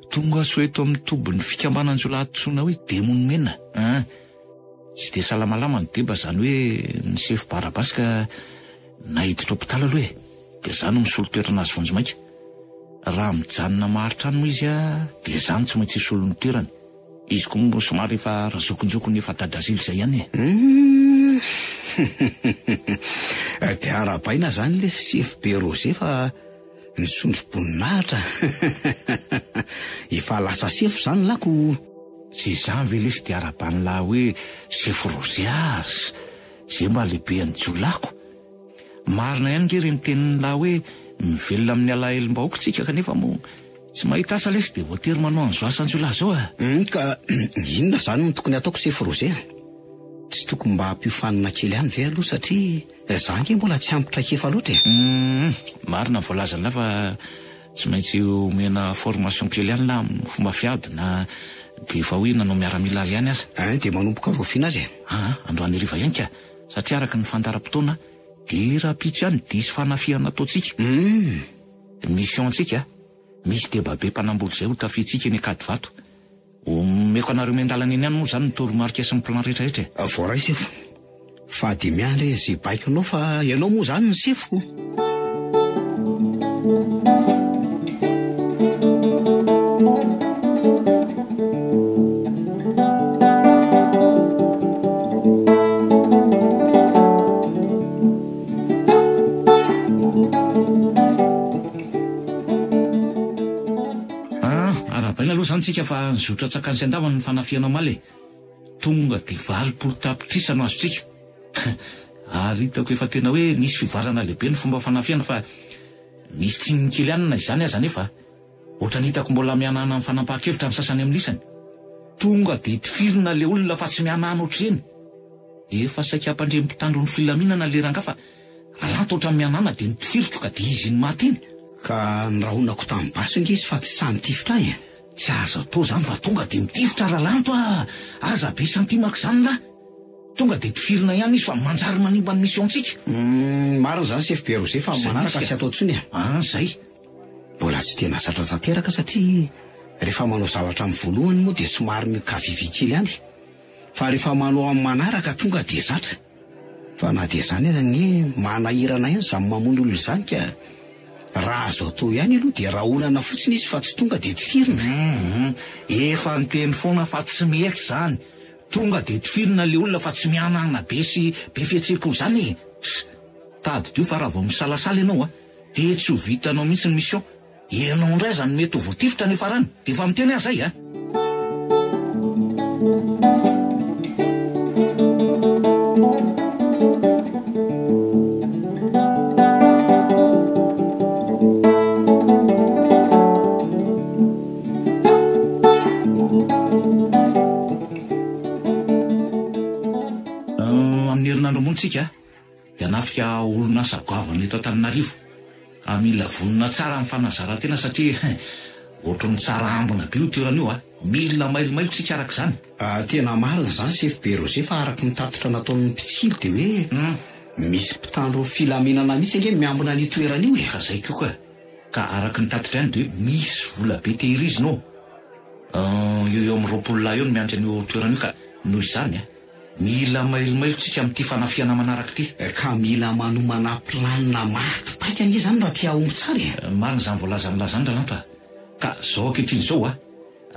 Tonga soa eto amin'ny tobin'ny fikambanan-jiolahy antsoina hoe Demony Mena an! Tsy dia salamalama ny deba izany hoe ny sefo Barabasy ka naiditra hopitaly aloha e! Dia izaho no misolo toerana azy vonjimaika. Raha mijanona maharitra any moa izy dia izaho no tsy maintsy hisolo ny toerany. Izy koa moa somary efa razokinjokiny efa dadazily izay ihany e! Humm! Dia arahabaina izany lesy sefo be Roger fa nisondro-boninahitra. Efa lasa sefo izany lahy ko! Ze izany ve lesy dia arahaban'lah hoe sefo Roger az! Ze mba lehiben'ny jiolahiko! Marina ihany nge ireny tenin'lah hoe mivelona amin'ny alahelom-bahoaka tsika kanefa moa tsy mahita asa lesy dia voatery manao an'izao asan-jiolahy izao a! Hum ka inona izany no tokony hataoko sefo Roger a? Tsy tokony mba hampiofanina kely ihany ve aloha satria za ange mbola tsy ampy traikefa loatra e! Hum marina ny voalazan'lah fa tsy maintsy omena formation kely ihany lah amin'ny fomba fiady na dia efa hoe nanao miaramila ihany aza. Ein dia manomboka rahoviana aza e? Aa androany hariva ihany ka! Satria araka ny fandaharam-potoana dia rahampitso ihany dia hisy fanafihana ataontsika. Humm. Mission-tsika, misy deba be mpanambory izay ho tafihintsika eny Ankadivato. Omeko anareo miandalana eny ihany moa izany ny toromarika sy ny plan rehetrarehetra e. Voaray sefo. Fa dia miandry izay baikonao fa ianao moa izany ny sefoko. Ah, arahabaina aloha izany tsika fa nizotra an-tsakany sy an-davany ny fanafihana omaly e. Tonga dia 80 tapitrisa no azontsika. Ary hitako efa tena hoe nisy fivoarana lehibe ny fomba fanafihana fa misy tsininy kely ihany na izany aza anefa. Ohatran'ny hitako mbola mihanahana amin'ny fanapahan-kevitra ny sasany amin'ny isany. Tonga dia tifirina ilay olona fa tsy mihanahana ohatr'ireny. Efa saika hampandre ny mpitandro ny filaminana ilay rangahy fa Ralanto ohatran'ny mihanahana dia notifiriko ka dia izy iny maty iny. Ka norahonako tamin'ny basy ange izy fa tsy sahy nitifitra ahy e. Tsy azo atao izany fa tonga dia mitifitra Ralanto a! Aza be santimaka izany lahy. Tonga dia tifirina ihany izy fa manjary manimba ny mission-tsika. Humm, marina izany sefo be Roger fa manaraka tsy atao intsony e. An, zay. Mbola tsy tena zatra tanteraka satria rehefa manao zavatra amin'ny voalohany moa dia somary mikavivy kely ihany fa rehefa manao amin'ny manaraka tonga dia zatra. Fa na dia izany aza anie manahirana ihany izany mamono olona izany ka. Raha azo atao ihany aloha dia rahonana fotsiny izy fa tsy tonga dia tifirina. Humm, efa niteny foana fa tsy mety izany. Tonga dia tifirina le olona fa tsy mihanahana be sy be fihetseham-po izany e! Ss! Tadidio fa raha vao misalasala ianao a, dia tsy ho vitanao mihitsy ny mission. Ianao indray aza no mety ho voatifitra any farany, dia efa miteny aho izay a! Amin'ny herinandro ambony tsika dia hanafika orinasa goavana eto Antananarivo ka mila vonona tsara amin'ny fanazaran-tena satria ohatran'ny tsara ambina be io toerana io a! Mila mailomailo tsika araka izany. Tena marina izany sefo be Roger fa araka ny tatitra nataon'ny mpitsikilo dia hoe misy mpitandro filaminana mihitsy ange miambina an'io toerana io e! Ka zay koa ka! Ka araka ny tatitra ihany dia hoe misy vola be tehirizina ao. Eo eo amin'ny 20 lahy eo no miandry an'io toerana io ka noho izany a, mila mailomailo tsika amin'ity fanafihana manaraka ity. Ka mila manomana planina maty paika ange izany raha te hahomby tsara e! Marina izany voalazan'i Laza izany Ralanto a! Ka izao ankehitriny izao a,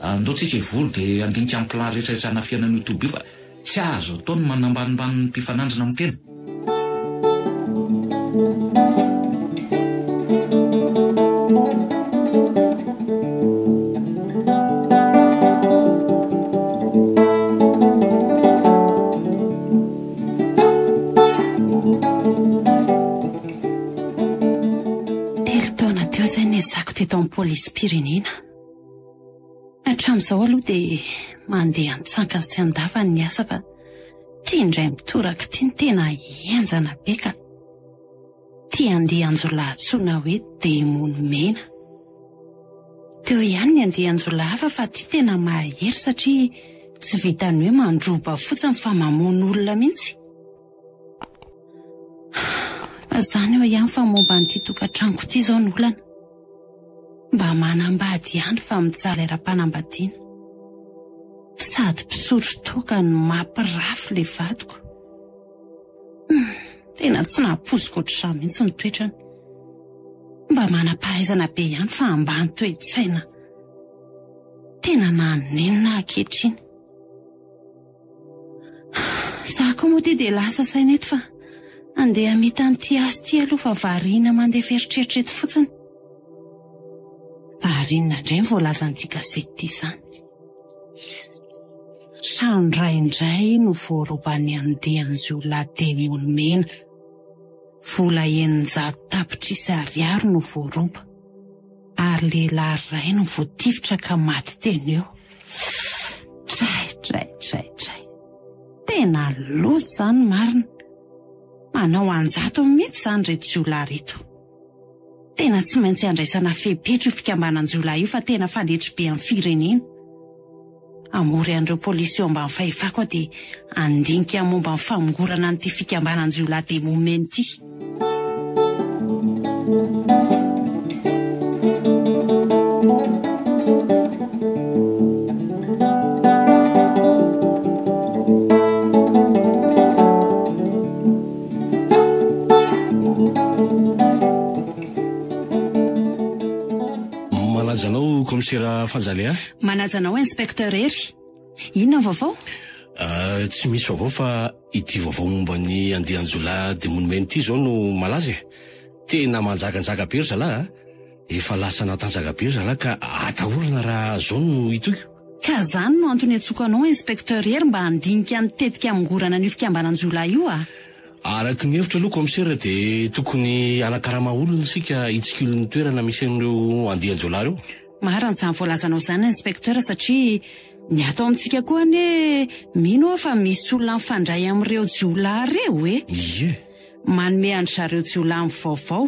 andao tsika hivory dia handinika ny plan rehetra rehetra hanafihana an'io toby io fa tsy azo atao ny manambanimbany ny mpifanandrina amin'ny tena. Telo taona teo izay niezako teto amin'ny polisim-pirenena. Hatramin'izao aloha dia mandeha an-tsankany sy an-davany ny asa fa ity indray mitoraka ity no tena henjana be ka. Ity andian-jiolahy antsoina hoe demony mena. Teo ihany ny andian-jiolahy hafa fa ity tena mahery satria tsy vitan'ny hoe mandroba fotsiny fa mamono olona mihitsy. Fa izany eo ihany fa momba an'ity tokantranoko ity izao ny olana. Mba manambady ihany fa mijaly ara-panambadiana. Sady mpisotro toaka no mampirafy ilay vadiko. Hum, tena tsy nampoiziko ohatr'izany mihitsy ny toetrany. Mba manam-pahaizana be ihany fa ambany toe-tsaina. Tena nanenina aho ankehitriny. Za koa moa ity dia lasa saina eto fa andeha hamita an'ity asa ity aloha fa variana mandefa eritreritra eto fotsiny. Ary inona indray ny voalazan'ity gazety ity izany? Trano iray indray no voaroban'ny andian-jiolahy demony mena. Vola 600 tapitrisa ariary no voaroba. Ary lehilahy iray no voatifitra ka maty teny eo. Tray, tray, tray, tray. Tena loza izany marina. Manao an-jatony mihitsy izany ireto jiolahy ireto. Tena tsy maintsy andraisana fepetra io fikambanan-jiolahy io fa tena fanetry be amin'ny firenena. Hamory an'ireo polisy eo ambany fahefako aho dia handinika momba ny famongorana an'ity fikambanan-jiolahy demomena ity. Manaja anao Kaomisera Fanjale a. Manaja anao Inspecteur Hery. Inona ny vaovao? Ah, tsy misy vaovao fa ity vaovao momba ny andian-jiolahy demony mena ity izao no malaza e. Tena manjakanjaka be ry zalahy a. Efa lasa natanjaka be ry zalahy ka atahorana raha zao no hitohiko. Ka zany no antony iantsoako anao Inspecteur Hery mba handinika ny tetika hamongorana an'io fikambanan-jiolahy io a. Araka ny hevitro aloha Kaomisera dia tokony hanakarama olona isika hitsikilo ny toerana misy an'ireo andian-jiolahy ireo. Marina izany voalazanao izany Inspecteur satria ny ato amintsika koa anie mino aho fa misy olona mifandray amin'ireo jiolahy ireo e! Ie. Manome an-dry zareo jiolahy ny vaovao.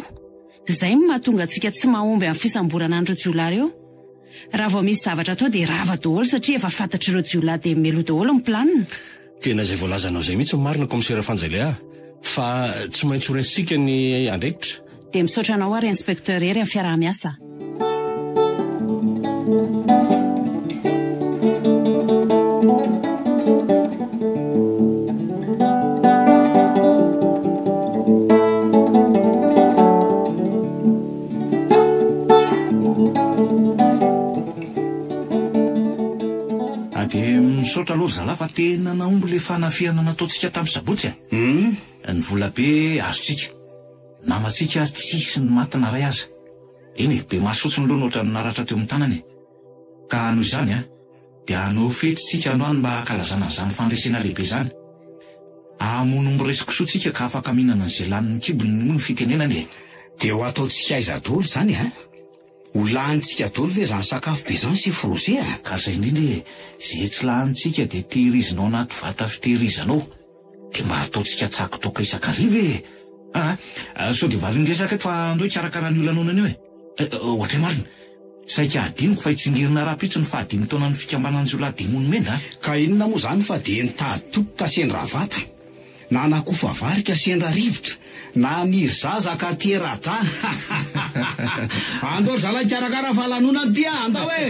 Izay no mahatonga antsika tsy mahomby amin'ny fisamborana an'ireo jiolahy ireo. Raha vao misy zavatra atao dia rava daholo satria efa fantatr'ireo jiolahy dia meloa daholo ny planina. Tena izay voalazanao izay mihitsy no marina Kaomisera Fanjale a! Fa tsy maintsy ho raisintsika ny andraikitra. Dia misaotra anao ary Inspecteur Hery amin'ny fiaraha-miasa. Ah, dia misaotra aloha ry zalahy fa tena nahomby ilay fanafihana nataontsika tamin'ny sabotsy a. Hum. Ny vola be azontsika. Namantsika tsisy ny maty na iray aza. Eny e, be maso fotsiny aloha no ohatran'ny naratra teo amin'ny tanany e. Ka noho izany a, dia hanao fety tsika androany mba hankalazana an'izany fandresena lehibe izany. Hamono omby resy kisoa tsika ka afaka mihinana an'izay lanin'ny kibony hoy ny fitenenana e. Dia ho ataontsika aiza daholo izany a? Ho lanintsika daholo ve izany sakafo be izany sy frosé a? Ka izay indrindra e, izay tsy lanintsika dia tehirizina ao anaty vata fitehirizana ao. Dia mba ataontsika tsako toaka isan-kariva e! Aa, sao dia valin-dresaka eto fa andao hikarakara an'io lanonana io e! Ohatray marina, saika hadinoko fa hitsingerina rahampitso ny fahadimy taonan'ny fikambanan-jiolahy Demony Mena a! Ka inona moa izany fa dia nitady toko ka sendra vato, na nakofa vary ka sendra rivotra, na haniry zaza ka tera-dra. Andao ry zalahy hikarakara fa lanonana ity a! Andao e!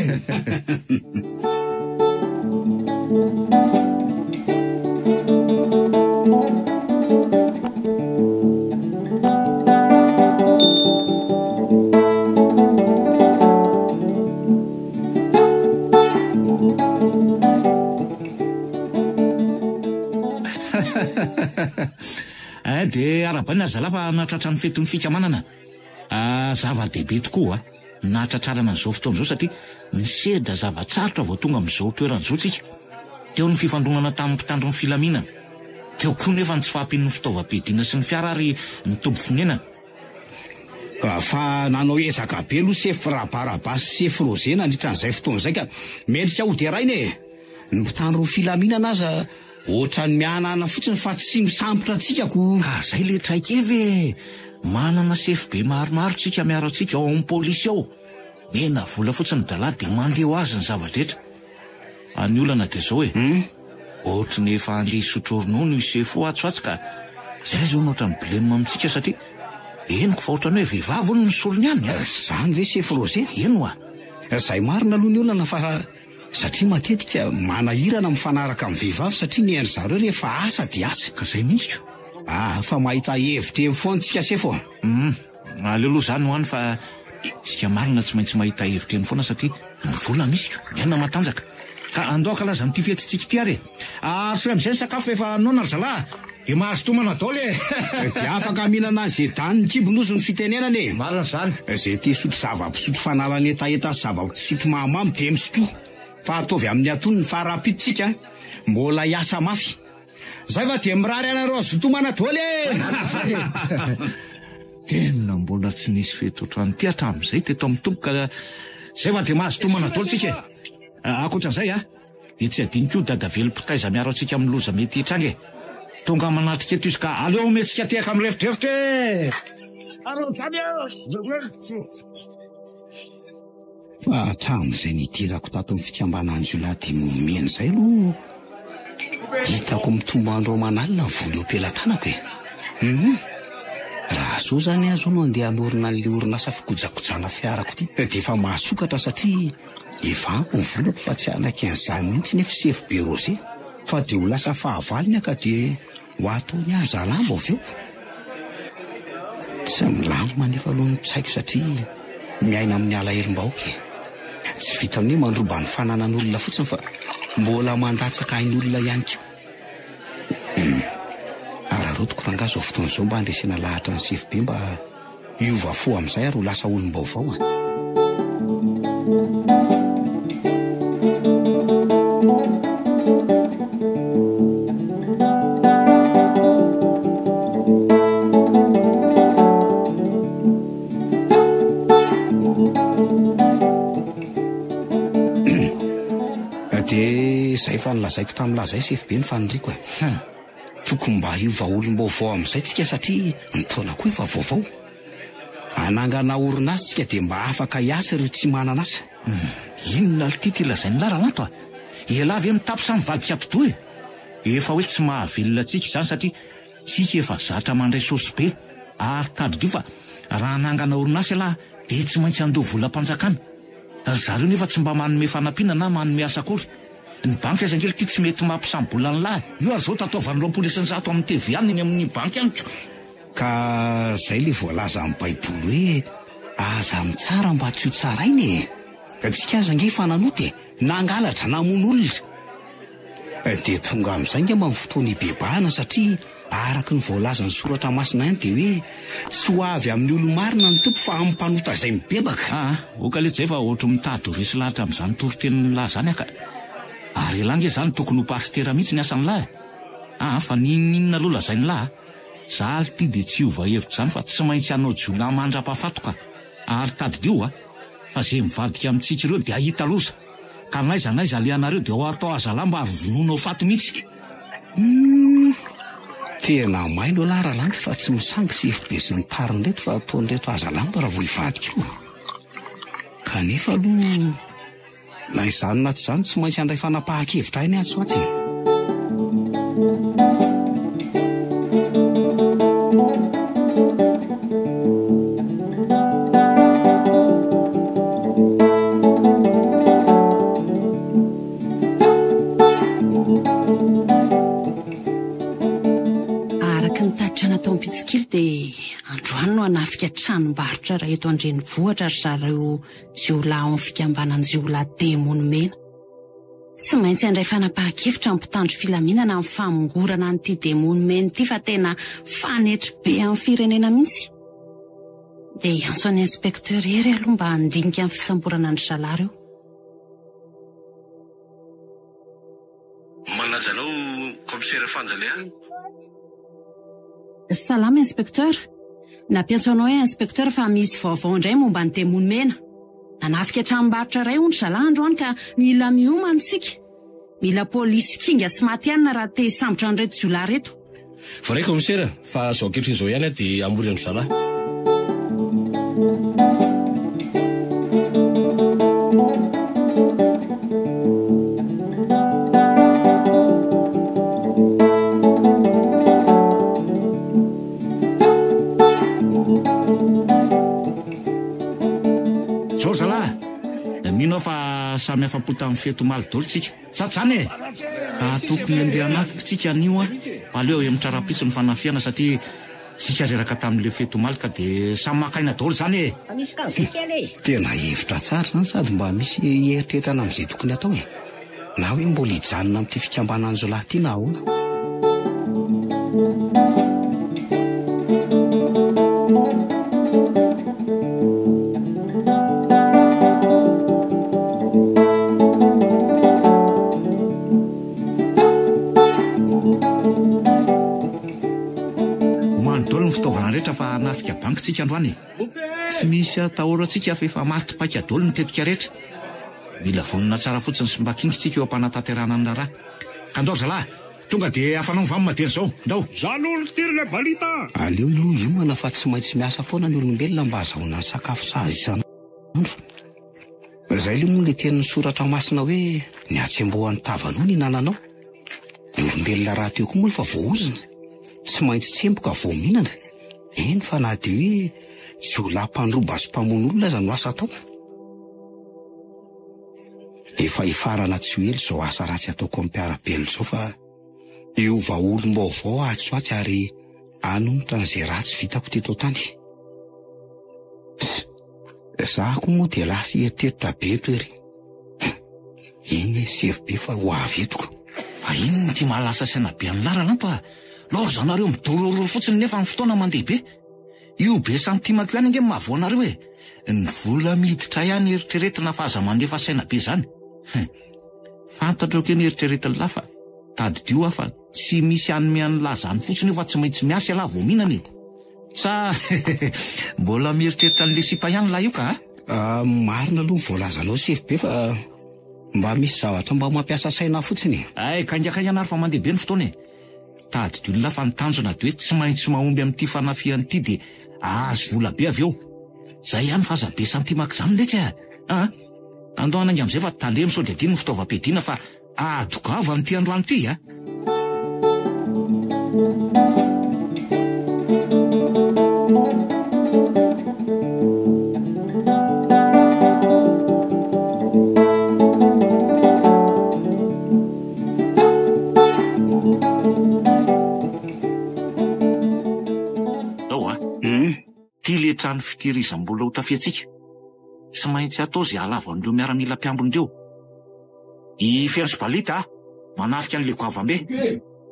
Eh, dia arahabaina ry zalahy fa nahatratra ny fetin'ny fikambanana. Ah, zava-dehibe tokoa ny nahatratrarana an'izao fotoana izao satria nisedra zava-tsarotra vao tonga amin'izao toerana izao tsika. Teo ny fifandonana tamin'ny mpitandro ny filaminana. Teo koa nefa ny tsy fahampian'ny fitaovam-piadiana sy ny fiara ary ny toby fonenana. Fa nanao ezaka be aloha sefo Rabarabasy sy sefo Roger nandritra an'izay fotoana izay ka mendrika hoderaina e! Ny mpitandro ny filaminana aza ohatran'ny mihanahana fotsiny fa tsy misambotra antsika ko. Ka zay le traikefa e! Manana sefo be maromaro tsika miaro antsika ao amin'ny polisy ao. Mena vola fotsiny dalahy dia mandeha ho azy ny zava-drehetra. Fa ny olana dia zao e! Ohatry ny efa handeha hisotro ronono io sefo io atsy ho atsy ka zay zao no ohatran'ny blem amintsika satria. Henoko fa ohatran'ny hoe vehivavy hono ny solony any a! Zany ve sefo Roger? Eny oa! Zay marina aloha ny olana fa satria matetika manahirana mifanaraka amin'ny vehivavy satria ny an-dry zareo rehefa asa dia asa. Ka zay mihitsy ko! Ah, fa mahita hevitra eny foana tsika sefo a! Hum, aleo aloha zany ho any fa tsika marina tsy maintsy mahita hevitra eny foana satria ny vola misy ko, ny aina matanjaka. Ka andao hankalaza an'ity fetintsika ity ary e! Arosoy amin'izay ny sakafo fa efa noana ry zalahy a! Dia mahazo tomana daholo e! Dia afaka mihinana an'izay danin'ny kibony ozy ny fitenenana e! Marina izany. Izay te hisotro zava-pisotro fanalana hetaheta sy zava-pisotro mahamamo dia misotroa. Fa ataovy amin'ny antonony fa rahampitso tsika mbola hiasa mafy. Zay fa dia mirary anareo hazoto tomana daholo e! Tena mbola tsy nisy fety ohatran'ity hatramin'izay teto amin'ny Tompo ka zay fa dia mahazo tomana daholo tsika e! Ankoatran'izay a! Dia tsy adino koa dada velom-pitaiza miaro antsika amin'ny loza mety hitranga e! Tonga manatrika eto izy ka aleo omentsika tehaka mirefodrefotra e! Fa hatramin'izay nidirako tato amin'ny fikambanan-jiolahy Dimomena izay aloha hitako mitombo andro aman'alina ny vola eo am-pelatanako e! Hum! Raha zao izany aho izao no andeha hanorina an'ilay orinasa fikojakojana fiarako ity dia efa mahasokatra satria Efa ampy ny volako fa tsy hanaiky an'izany mihitsy nefa sefo be Roger fa dia ho lasa fahavalony aho ka dia ho ataony haza lambo avy eo. Tsy milamina anefa aloha ny tsaiko satria miaina amin'ny alahelom-bahoaka e. Tsy vitan'ny hoe mandroba ny fananan'olona fotsiny fa mbola mandatsaka ain'olona ihany koa. Hum. Araraotiko rangahy izao fotoana izao mba handresena lahatra an'i sefo be mba Hiova fo amin'izay ary ho lasa olom-baovao a! Dia izay efa nolazaiko tamin'i Laza sefo be ny faniriako e. Hum. Tokony mba hiova olom-baovao amin'izay tsika satria ny taona koa efa vaovao. Hanangana orinasa tsika dia mba afaka hiasa ireo tsy manana asa. Hum, inona lty ty lazain'lah Ralanto a? Ialahy ve mitapy sa mivadika atidoha e? Efa hoe tsy mahavelona antsika izany satria tsika efa zatra mandray saosy be ary tadidio fa raha hanangana orinasa ialahy dia tsy maintsy handoa volam-panjakana. Ry zareo nefa tsy mba manome fanampiana na manome asa akory. Ny banky aza ange ity tsy mety mampisambola an'lah e! Io ary zao tataovany 20% amin'ny TVA ny any amin'ny banky any ko! Ka zay le voalaza amin'ny baiboly hoe aza mitsara mba tsy ho tsaraina e! Tsika aza ange efa nanota e! Nangalatra, namono olona. Dia tonga amin'izay angamba ny fotoana hibebahana satria araka ny voalazan'ny soratra masina ihany dia hoe tsy ho avy amin'ny olo-marina ny Tompo fa amin'ny mpanota izay mibebaka. Aa, oka letsy zay fa ohatry mitady ho resy lahatra amin'izany toritenin'lah zany aho ka. Ary elah nge zany tokony ho pasitera mihitsy ny asan'lah e. Aa, fa n'inon'inona aloha lazain'lah a, za lty dia tsy hiova hevitra izany fa tsy maintsy hanao jiolahy mandra-pahafaty ka. Ary tadidio a, fa ze mivadika amintsika ireo dia hahita loza. Ka n'aiza n'aiza alehanareo dia ao atao azalahy mba vonoina ho faty mihitsy. Humm! Tena mailo elah Ralandy fa tsy misangy sy FB sy ny tariny reto fa ataon'ireto hazalambo raha vao hivadika io. Kanefa aloha na izany na tsy izany tsy maintsy handray fanapahan-kevitra ainy atsy ho atsy e. Araka ny tatitra natao mpitsikilo dia androany no hanafika tranombarotra iray eto an-drenivohitra ry zareo jiolahy ao amin'ny fikambanan-jiolahy Demony Mena. Tsy maintsy handray fanapahan-kevitra ny mpitandro filaminana amin'ny famongorana an'ity demony mena ity fa tena fanetry be amin'ny firenena mihitsy. Dia hiantso an'i inspecteur Hery aloha mba handinika ny fisamborana an-dry zalahy ireo. Manaja anao Kaomisera Fanja Léa. Salama inspecteur. Nampiantso anao aho inspecteur fa misy vaovao indray momba ny demony mena. Nanafika tranombarotra iray hono ry zalahy androany ka mila miomana isika. Mila polisy kinga sy matihanina raha te hisambotra an'ireto jiolahy ireto. Voaray kaomisera fa izao ankehitriny izao ihany aho dia hamory an-dry zalahy. samy afa-po tamin'ny fety omaly daholo tsika. Sa tsy zany e? Ka tokony handeha hanafika tsika anio an! Fa aleo ahemotra rahampitso ny fanafihana satria tsika reraka tamin'ilay fety omaly ka dia samy maka aina daholo zany e! Tena hevitra tsara izany sady mba misy hieritreretana amin'izay tokony hatao e! Na hoe mbola hijanona amin'ity fikambanan-jiolahy ity na ahoana. Omano daholo ny fitaovana rehetra fa hanafika banky tsika androany e! Tsy misy atahorantsika fa efa maty paika daholo ny tetika rehetra. Mila vonona tsara fotsiny sy mba kinga tsika eo am-panatanterahana ny raharaha. Ka ndao ry zalahy, tonga dia afanao ny vam dieny izao. Ndao! Za aloha ry tirina balita a! Aleo aloha hiomana fa tsy maintsy miasa foana ny olombelona mba hazahoana ny sakafo sahaza isan'andro. Izay aloha moa ilay tenin'ny soratra masina hoe ny hatsembohan'ny tavanao no hinananao. Ny olombelona rahateo koa moa efa voaozona, tsy maintsy tsemboka vao mihinana. Eny fa na dia hoe jiolahy mpandroba sy mpamono olona aza no asa atao. Efa hifarana tsy ho ela izao asa ratsy ataoko amin'ny mpiara-belona izao fa hiova olom-baovao aho atsy ho atsy ary hanonitra an'izay ratsy vitako teto an-tany. Za koa moa dia lasa eritreritra be eto ery. Eny e, sefo be fa ho avy eto ko. Fa inona ity mahalasa saina be an'lah Ralampo a? Lors anareo midorororo fotsiny nefa ny fotoana mandeha be. Io be santimako ihany ange no mahavoa anareo e. Ny vola miditra ihany eritreretina fa aza mandefa saina be zany. Hum. Fantatro eo keny eritreretin'lah fa tadidio aho fa tsy misy hanome an'lah zany fotsiny eo fa tsy maintsy miasa ialahy vao mihinana e. Sa mbola mieritreritra an'le sipa ihany lah io ka a? Ah, marina aloha ny voalazanao sefo be fa mba misy zavatra mba mampiasa saina ahy fotsiny e. Ay, kaingakaingana ary fa mandeha be ny fotoana e. Tadidio lah fa ny tanjona dia hoe tsy maintsy mahomby amin'ity fanafihana ity dia ahazo vola be avy eo. Zay ihany fa aza be santimaka izany letsy a! A! Andao hanainga amin'izay fa tandremo sao dia adino ny fitaovam-piadiana fa Ady goavana ity androany ity a! Ao a! Ity le trano fitehirizam-bola ho tafiantsika. Tsy maintsy atao izay hahalavo an'ireo miaramila mpiambina ireo. I Ferry sy Balita manafika an'ilay goavambe.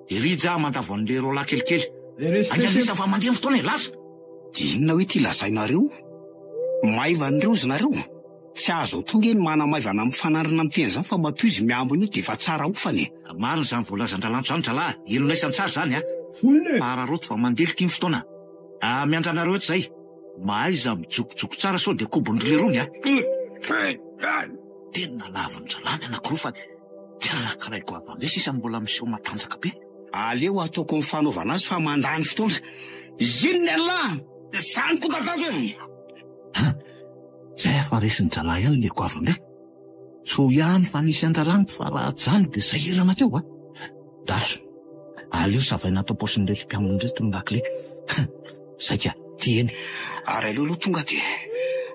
I Rija mandavo an'ilay roalahy kelikely. Ainga Lisa fa mandeha ny fotoana e, lasa! Dia inona hoe ity lazainareo? Maivana ireo izy nareo? Tsy azo atao nge ny manamaivana mifanandrina miteny izany fa matoa izy miambina io dia efa tsara hofana e! Marina izany voalazan-dRalanto izany dralahy, henonay isan-tsary izany a! Fa araraoty fa mandeha ity ny fotoana. Ah, miandry anareo eto izay. Mahaiza mijokojoko tsara sao dia kobon'ny lerony a! Tena lavin-dralahy ny anankiroa fa le anankiray goavambe sisa no mbola miseho matanjaka be. Aleo ataoko ny fanaovana azy fa mandany fotoana. Inona ialahy? Zany koa tatazo e! Ha! Zay aho fa resin-dralahy ihany le goavambe. Soa ihany fa nisy an-dralahy fa raha tsy zany dia sahirana teo a! Lasa. Aleo savaina ato am-paosin'ireto mpiambina ireto ny lakile. Saika teny. Ary aleo aloha tonga dia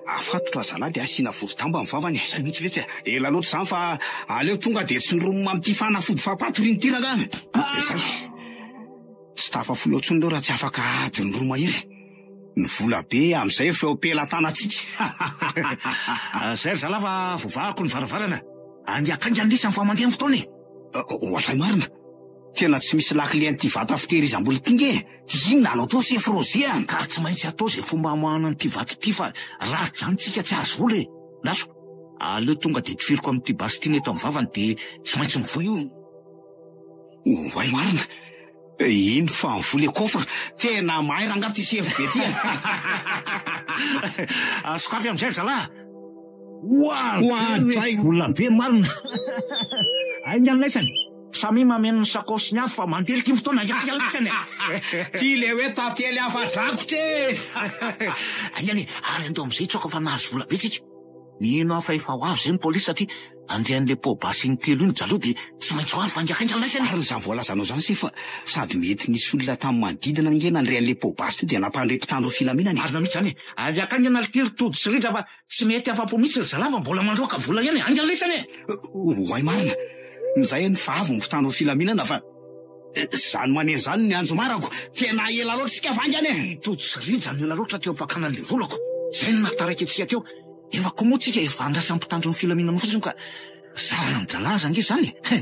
afatotra zalahy dia asiana voro-damba ny vavany e. Zay mihitsy letsy e. Ela loatra izany fa aleo tonga dia tsindromina amin'ity fanafody fampatoriana ity rangahy. Dia zay. Tsy tafafoy ao intsony ireo raha tsy afaka adiny roa mahery. Ny vola be amin'izay efa eo am-pelatanantsika. Zay ry zalahy fa voavahako ny varavarana. Andiakaingana lisany fa mandeha ny fotoana e. Ohatray marina. Tena tsy misy lakile an'ity vata fitehirizam-bola ity nge e! Inona no atao Chef Roger a? Ka tsy maintsy atao izay fomba hamoahana an'ity vato ity fa raha tsy izany tsika tsy hahazo vola e! Naso, aleo tonga dia tifiriko amin'ity basy ity ny eto amin'ny vavany dia tsy maintsy mivoy io. Oay marina! Iny fa mivoy le coffre! Tena mahay rangaha ity chef be ity a! Sokafy amin'izay ry zalahy! Oadray! Vola be marina! Haingana laisany! Samia mameno ny sakaosiny avy fa mandelika io fotoana haingana laisany e! Ty le hoe tantely afa-drakotra e! Haingana e! Ary andao amin'izay tsoaka fa nahazo vola be tsika! Mino aho fa efa ho avy izay ny polisy satria nandre an'ilay poa-basy in-telo iny ry zareo dia tsy maintsy ho avy fa haingankaingana laisany e! Ary izany voalazanao izany se fa sady mety nisy olona tamin'ny manodidina ange nandre an'ilay poa-basy teo dia nampandre mpitandro ny filaminana e! Marina mihitsy izany e! Haingankaingana ry ity ry Tody sy Rija fa tsy mety afa-po mihitsy ry zalahy fa mbola mandroaka vola ihany e! Haingana laisany e! Oay marina! Izay anie fa avy ny mpitandro ny filaminana fa izany maneno izany ny anjomarako! Tena ela loatra isika fa haingana e! I Tody sy Rija no ela loatra teo am-pakana an'ilay volako! Izay no nahataraiky antsika teo! Efa koa moa tsika efa andrasan'ny mpitandro ny filaminana fotsiny ka zaran-dralahy aza ange izany e!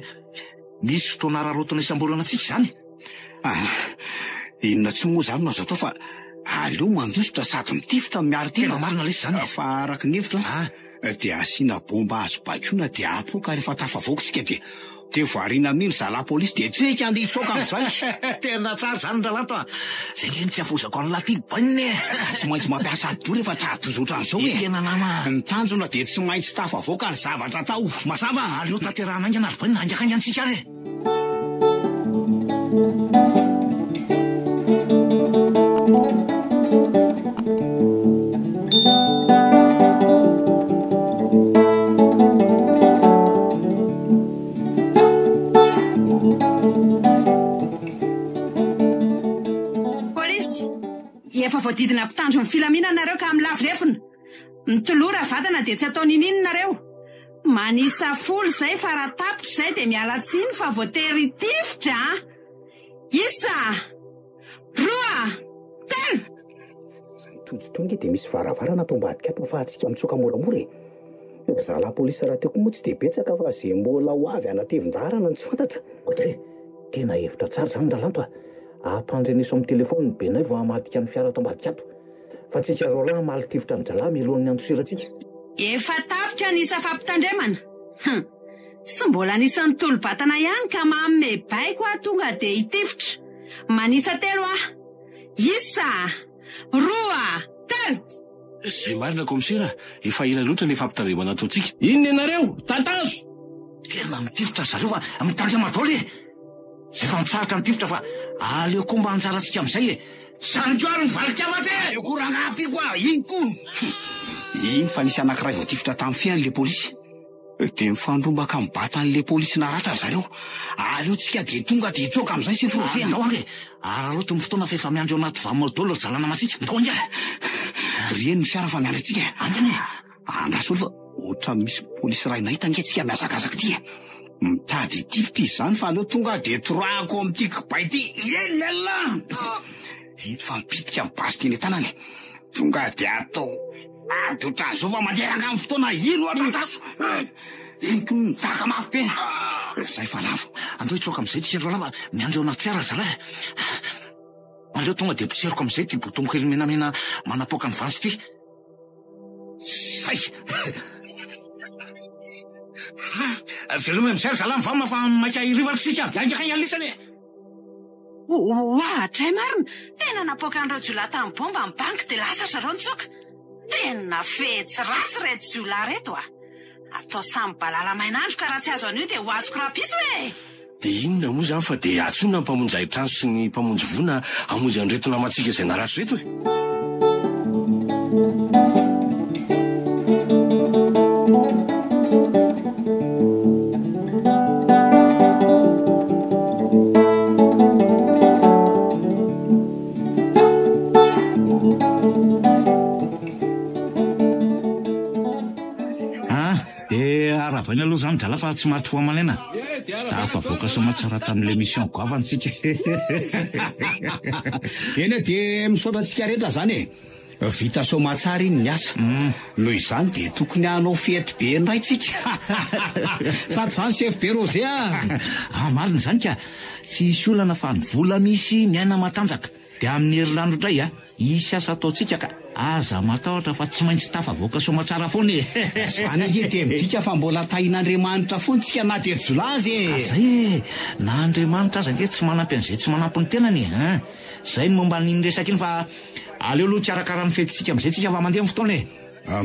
Misy fotoana araraotina isamborana antsika izany. Ah, inona intsony moa izany no azo atao fa aleo mandositra sady mitifitra no miaro tena. Tena marina lesy izany e! Fa araka ny hevitro an, dia asiana bomba azo baikoina dia apoaka rehefa tafavoaka isika dia Dia variana amin'iny zalahy polisy dia tsika andeha hitsoaka amin'izay. Tena tsara izany Ralanto a! Zay nge no tsy afoizako an'lah ty bainina e! Tsy maintsy mampiasa atidoha rehefa tra-doza ohatran'izao e! Ekena nama a! Ny tanjona dia tsy maintsy tafavoaka ny zavatra atao. Mazava? Aleo tanterahana haingana ry bainina, haingankaingana tsika ary e! Polisy! Efa voadidina mpitandro ny filaminana nareo ka milavo lefona. Mitolora vatana dia tsy atao niniana nareo. Manisa folo izay fa raha tapitra izay dia miala tsiny fa voatery hitifitra a! Isa! Roa! Telo! Tody tony nge dia misy varavarana ato ambadika ato afahantsika mitsoaka moramora e! Ry zalahy polisy rahateo koa moa tsy dia betsaka fa ze mbola ho avy hanatevin-daharana no tsy fantatra. Oadray! Tena hevitra tsara izany Ralanto a! Ampandreneso amin'ny telefaonina i Benay vao hamadika ny fiara ato ambadika ato. Fa tsika roalahy hamaly tifitra an-dralahy mialohan'ny handosirantsika. Efa tapitra ny isa fampitandremana. Hum! Tsy mbola nisy nitolo-batana ihany ka manome baiko aho tonga dia hitifitra. Manisa telo aho. Isa! Roa! Telo! Zay marina kaomisera, efa ela loatra le fampitandremana ataontsika. Inona ianareo? Tatazo! Tena mitifitra ry zareo fa mitandrema daholo e! Zay fa mitsahatra mitifitra fa aleo koa mba anjarantsika amin'izay e! Zany koa ary ny valin-kafatra e! Aleo koa rangahy ampiako a! Iny koa! Iny fa nisy anankiray voatifitra tamin'ny fehiny le polisy. Dia mifandrombaka mibata an'ilay polisy naratra ry zareo. Aleo tsika dia tonga dia hitsoaka amin'izay sefo Roger a. Ndao ange, araraoty ny fotoana fa efa miandry ao anaty vamao daholo ry zalahy namantsika. Ndao ange. Ry eny ny fiara fa miandry antsika e. Ange e. Andraso aloha fa ohatran'ny misy polisy iray nahita ange tsika mihazakazaka ity e. Mitady hitifitra izy izany fa aleo tonga dia torahako amin'ity kibay ity. Eny Allah! Iny fa mipitika ny basy teny an-tanany. Tonga dia atao ady ohatran'izao fa mandeha rangahy ny fotoana ino ohatra andraso. Iny koa midaka mafy be. Zay fa lavo. Andao hitsoaka amin'izay tsika roalahy fa miandry eo anaty fiara ry zalahy. Aleo tonga dia potseriko amin'izay ity bouton kely menamena manapoaka ny vansy ity. Zay! Veloma amin'izay ry zalahy mivamina fa maika hiriva isika. Hainga hainga lisany e! Oadray marina! Tena napoaka an'ireo jiolahy tamin'ny bomba ny banky dia lasa ry zareo nitsoaka. Tena fetsy ratsy ireto jiolahy ireto a! Atao samy balala main'andro ka raha tsy azo anio dia ho azoko rahampitso e! Dia inona moa izany fa dia antsoina ny mpamonjy hain-trano sy ny mpamonjy voina hamonjy an'ireto namantsika izay naratra ireto e! Ah, dia aravaina aloha izany drala fa tsy maty fo aman'aina. Tafavoaka soamatsara tamin'ilay mission goavana tsika. Eny e, dia misaotra antsika rehetra izany e. Vita soamatsara iny ny asa. Noho izany dia tokony hanao fety be indray tsika. Sady izany chef be Roger a! Ah, marina izany ka. Tsy hisy olana fa ny vola misy, ny aina matanjaka. Dia amin'ny herinandro indray a, hisy asa ataontsika ka. Aza matahotra fa tsy maintsy tafavoaka soamatsara foana e! Izany ange dia midika fa mbola tahin'Andriamanitra foana tsika na dia jiolahy aza e! Ka zay e! Na Andriamanitra aza ange tsy manampy an'izay tsy manampy ny tenany e! Hein! Zay ny momba an'iny resaka iny fa aleo aloha hikarakara ny fetintsika amin'izay tsika fa mandeha ny fotoana e!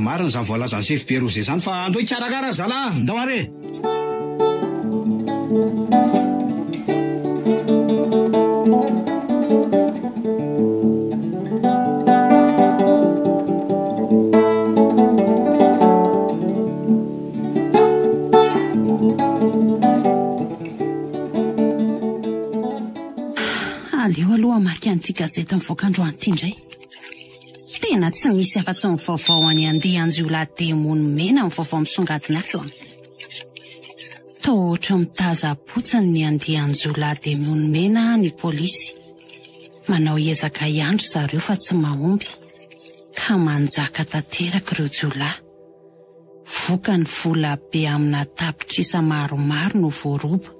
Marina izany voalazan'i Sefo Be Roger izany fa andao hikarakara ry zalahy a! Ndao ary e! Aleo aloha hamaky an'ity gazety mivoaka androany ity indray. Tena tsy misy afa-tsy ny vaovao any andian-jiolahy demony mena ny vaovao misongadina ato a. Toa ohatry ny mitaza-potsiny ny andian-jiolahy demony mena ny polisy. Manao ezaka ihany ry zareo fa tsy mahomby, ka manjaka tanteraka ireo jiolahy. Vokany vola be amina tapitrisa maromaro no voaroba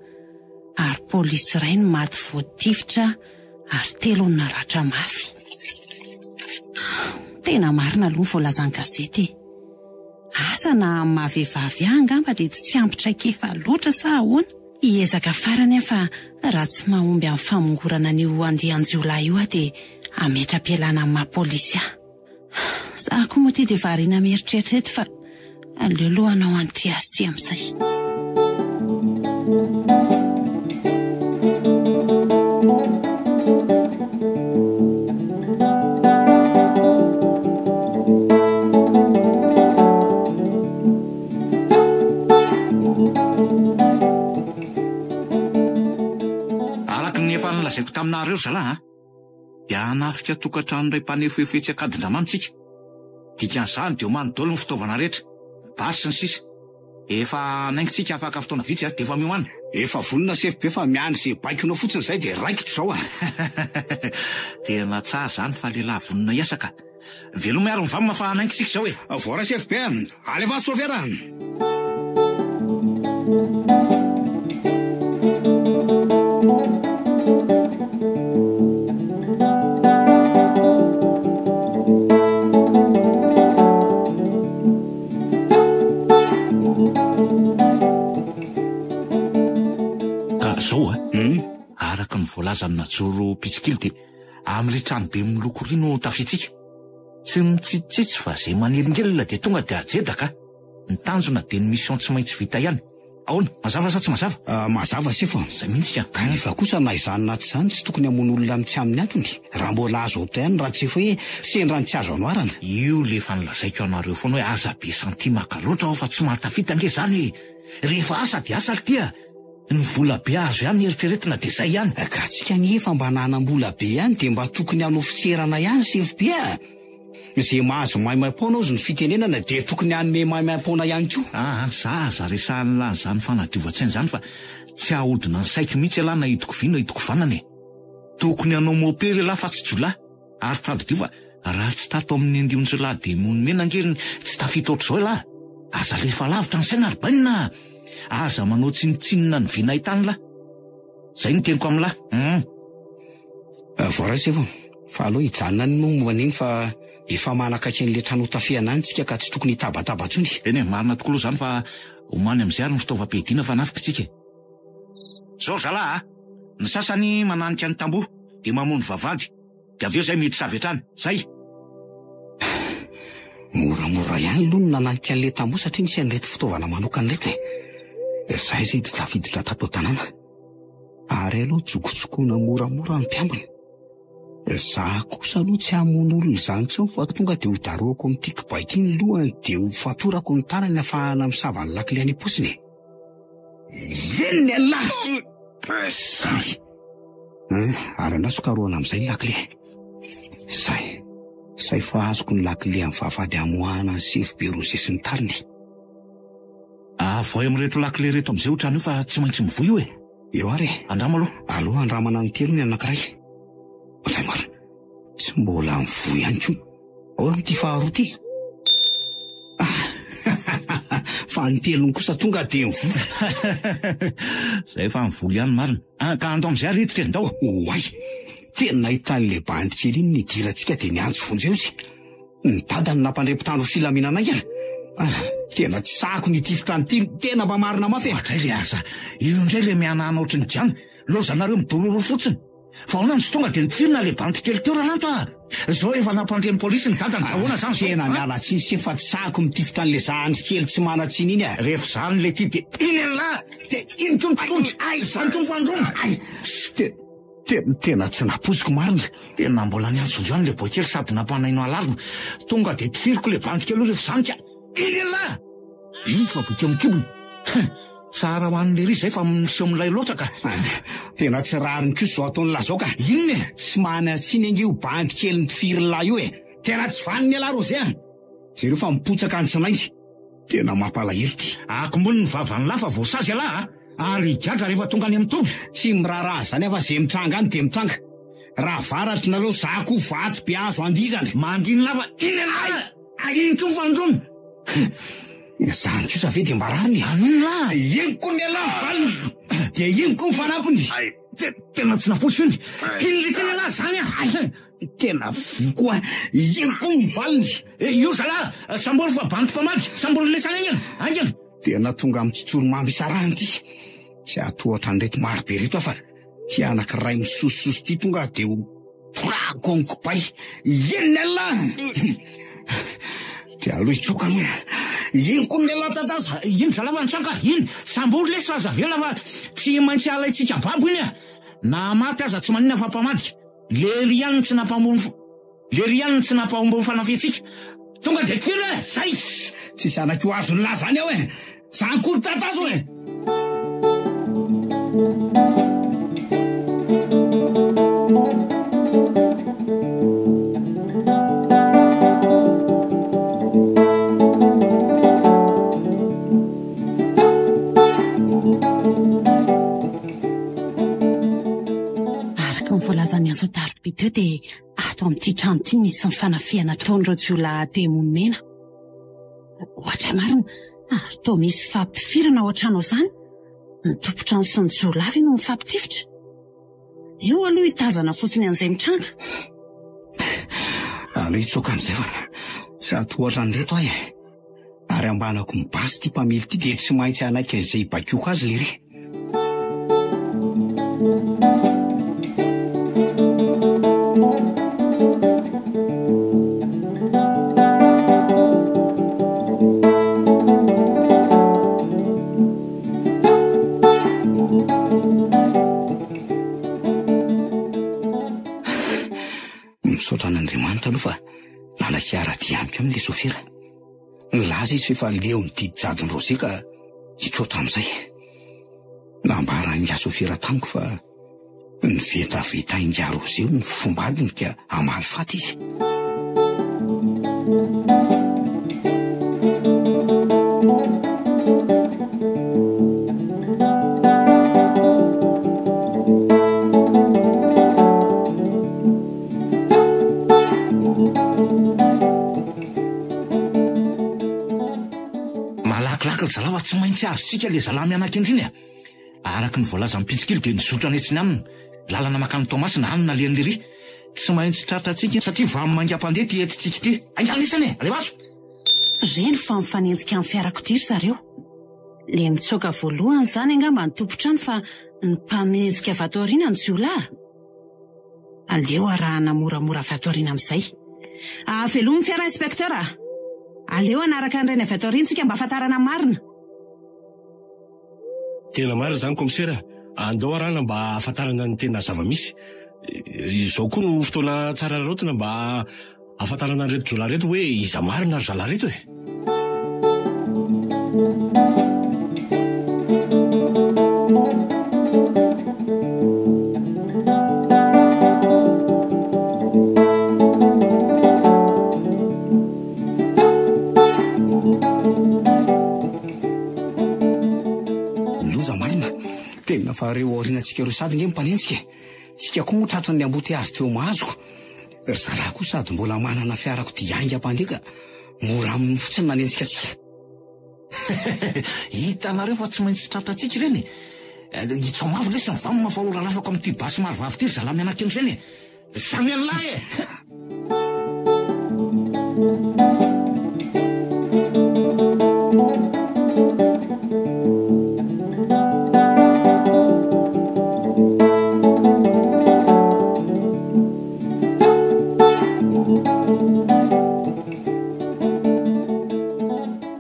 ary polisy iray no maty voatifitra ary telo no naratra mafy. Tena marina aloha ny voalazan'ny gazety e! Asa na amin'ny maha vehivavy ahy angamba dia tsy ampy traikefa loatra sa ahoana? Hiezaka farany aho fa raha tsy mahomby amin'ny famongorana an'io andian-jiolahy io aho dia hametra-pialana amin'ny maha polisy ahy. Za koa moa ty dia variana mieritreritra eto fa aleo aloha hanao an'ity azy ity amin'izay. Araka ny efa nolazaiko taminareo ry zalahy a! dia hanafika tokantrano iray mpanefoefo etsy Ankadindramamy tsika. Dikan'izany dia omano daholo ny fitaovana rehetra, ny basy sy ny sisa. Efa hanainga tsika afaka fotoana vitsy a, dia efa miomàna. Efa vonona sefo be fa miandry ze baikonao fotsiny zay dia raikitra izao a! Tena tsara izany fa lehilahy vonona hiasa ka. Velomy ary ny vam fa hanainga isika izao e! Voaray sefo be a! Alefaso sôfera a! Ka izao a! Araka ny voalazan'i Najoro mpitsikilo dia amin'ry tranobe miloko ry no tafitsika. Tsy mitsitsitsy fa izay manelingelina dia tonga dia ajedaka a! Ny tanjona dia ny mission tsy maintsy vita ihany. Ahoana? Mazava sa tsy mazava? Ah, mazava sefo a! Izay mihitsy ka. Kanefa kosa na izany na tsy izany tsy tokony hamono olona amin'ny tsy amin'ny antony, raha mbola azo atao ihany raha tsy efa hoe sendra ny tsy azo anoarana. Io le efa nolazaiko anareo foana hoe aza be santimaka loatra aho fa tsy mahatafita ange izany e! Rehefa asa dia asa ry ty a! Ny vola be azo ihany eritreretina dia izay ihany. Ka tsika anie efa mba nanam-bola be ihany dia mba tokony hanao fitserana ihany sefo be a! Izay mahazo maimaim-poana hozy ny fitenenana dia tokony hanome maimaim-poana ihany koa. Aa, za aza resahan'lah an'izany fanadiovan-tsaina izany fa tsy hahodina ny saiko mihitsy ialahy na hidiko vy na hidiko vanana e! Tokony hanao mopera ialahy fa tsy jiolahy, ary tadidio fa raha tsy tato amin'ny andion-jiolahy demony mena ange ny tsy tafita ohatr'izao ialahy! Aza alefa lavitra ny saina ry bainina a! Aza manao tsinontsinona ny vy nahitana ialahy! Zay no teniko amin'lah! Hum. Voaray sefo. Fa aleo hijanona any moa momba an'iny fa efa manakaiky an'ilay trano hotafihana any tsika ka tsy tokony hitabataba intsony. Eny e, marina tokoa aloha izany fa omany amin'izay ary ny fitaovam-piadiana fa hanafika tsika e. Zao ry zalahy a! Ny sasany mananika ny tamboho dia mamono vavahady dia avy eo izay miditra avy hatrany. Zay! Moramora ihany aloha ny nananika an'ilay tamboho satria nisy an'ireto fitaovana manokana ireto e. Izay izay dia tafiditra tato an-tanàna. Ary aleo jokojokona moramora ny mpiambina. Za kosa aloha tsy hamono olona izany intsony fa tonga dia ho darohako amin'ity kibay ity ny lohany dia ho fatorako ny tanany afahana misava ny lakile any am-paosiny e! Eny ny an'lah! Zay! Hein, ary andraso karohana amin'izay ny lakile. Zay. Zay fa azoko ny lakile amin'ny vavahady hamoahana ny sefo be roger sy ny tariny. Avoay amin'ireto lakile ireto amin'izay io trano io fa tsy maintsy mivoy io e! Eo ary e! Andramo aloha. Aleo andramana ny telo ny anankiray. Ohatray marina. Tsy mbola mivoy ihany koa. Ahoana ity faharoa ity? Fa ny telony kosa tonga dia mivoy. Zay fa mivoy ihany marina. Ah, ka andao amin'izay ary hiditra e, ndao. Oay! Tena nahita an'ilay bandy kely iny nidirantsika dia niantso vonjeo izy. Ny dadany nampandre mpitandro filaminana haingana. Ah, tena tsy sahako ny hitifitra an'ity, tena mba marina mafy e. Ohatray le aza, io indray le mihanahana ohatry ny gana, lozanareo midororo fotsiny. Fa ahoana no tsy tonga dia nitifirina le bandy kely teo Ralanto a? Zao efa nampandre ny polisy ny dadany, ahoana zany zao? Tena miala tsiny se fa tsy sahako mitifitra an'le zandry kely tsy manan-tsiny iny a. Rehefa izany le ty dia iny an'lah, dia iny koa ny mpitondra, izany koa ny fandroana. Ay, te. Tena tena tsy nampoiziko marina. Tena mbola niantso indray le boay kely sady nampanaino alarme. Tonga dia tifiriko le bandy kely io rehefa izany ka. Iny elah! Iny fa voky amin'ny kibony. Hein! Tsara ho an'i Lery izay fa miseho milay loatra ka. Tena tsy rariny kosa izao ataon'i lahy izao ka. Inona e? Tsy manan-tsiny ange io bandy kely nitifirin'i lahy io e. Tena tsy vanona ialahy Roger a. Jereo fa mipotsaka ny tsinainy. Tena mampalahelo ity. Akombony ny vavan'i lahy fa voasazy ialahy a. Ary higadra rehefa tonga any amin'ny toby. Tsy miraharaha izany aho fa izay mitranga any dia mitranga. Raha varatry nareo za koa vato be azo andihizana. Manginy lava iny ialahy a! Iny koa ny fanondroana. Izany kosa ve dia mba rariny e? Anona lahy! Iny koa ny ialahy ny valiny! Dia iny koa ny fanampiny! Ay, tena tsy naposo iny! Iny le tena ialahy izany a! Ay, tena voa koa! Iny koa ny valiny! Eh, io zalahy, sambory fa bandy mpamadika! Sambory lesany haingana! Haingana! Tena tonga amin'ny tsitsoromamy isarahana ity! Tsy hahatohatra an'ireto maro be ireto aho fa ity anankiray misosososo ity tonga dia ho torahako amin'ny kibay. Inona ialahy? Dia aleo hitsoka aloha. Iny koa ny ialahy tatazo. Iny zalahy fa nitsoaka, iny. Sambory lesy fa aza avela fa tsy maintsy alaintsika babo iny a! Na maty aza tsy maninona fa mpamadika. Lery ihany no tsy nampahomby ny. Lery ihany no tsy nampahomby ny fanafihantsika. Tonga dia tifiro e! Zay! Tsisy anak'io azon'ny lahy zany ao e! Zany koa ry tatazo e! Araka ny voalazan'ny antso an-tariby teo dia Ato amin'ity trano ity nisy ny fanafihana ataon'ireo jiolahy demony mena. Ohatra marina, ary toa misy fampitifirana ao an-trano ao izany? Ny tompon-trano sy ny jiolahy ve no mifampitifitra? Eo aloha hitazana fotsiny an'izay mitranga. Aleo hitsoaka amin'izay fa tsy hahatohatra an'ireto aho e. Ary ambanako ny basy ity mpamily ity dia tsy maintsy hanaiky an'izay hibaikoako azy lery. Misaotra an'Andriamanitra aloha fa nanaiky hiara-dia amiko amin'ilay sofera. Nilaza izy fa efa leo ny didy jadon'i Roger ka hitroatra amin'izay. Nambaran'ingahy sofera tamiko fa nivetaveta ingahy Roger ny fombadiny ka hamaly faty izy. Malakilaky ry zalahy fa tsy maintsy azontsika le zalahy mianakendry iny a! Araka ny voalazan'ny mpitsikilo dia nizotra any etsy aminy, lalana mankany Toamasina, any nalehany lery. Tsy maintsy tratrantsika satria vao maingam-pandeha ity entintsika ity. Haingana isany e! Alefaso! Reny fa mifanenjika amin'ny fiarakodia ry zareo. Le mitsoaka voalohany izany angamba ny tompon-trano fa ny mpanenjika avy ato aoriana ny jiolahy. Aleo arahana moramora avy ato aoriana amin'izay. Velomy ny fiara inspecteur a! Aleo hanaraka an'ireny avy ato aoriana tsika mba hahafantarana ny marina. Tena marina izany commissaire a! Andao arahana mba hahafantarana ny tena zava-misy. Izao koa no fotoana tsara araraotina mba Ahafantarana an'ireto jiolahy ireto hoe iza marina ry zalahy ireto e! Loza marina! Tena fa reo aorianantsika ireo sady nge mpanenjika e! Tsika koa moa tratran'ny amboteazy teo Mahazo. Ry zalahy koa sady mbola manana fiarakodia haingam-pandeha ka mora aminy fotsiny nanenjika antsika. Hitanareo fa tsy maintsy tratrantsika ireny e! Hitsao mavo lesy ny vanona fa ho rarafako amin'ity basy maro vavy ity ry zalahy mianakendry ireny e! Samy an'lahy e!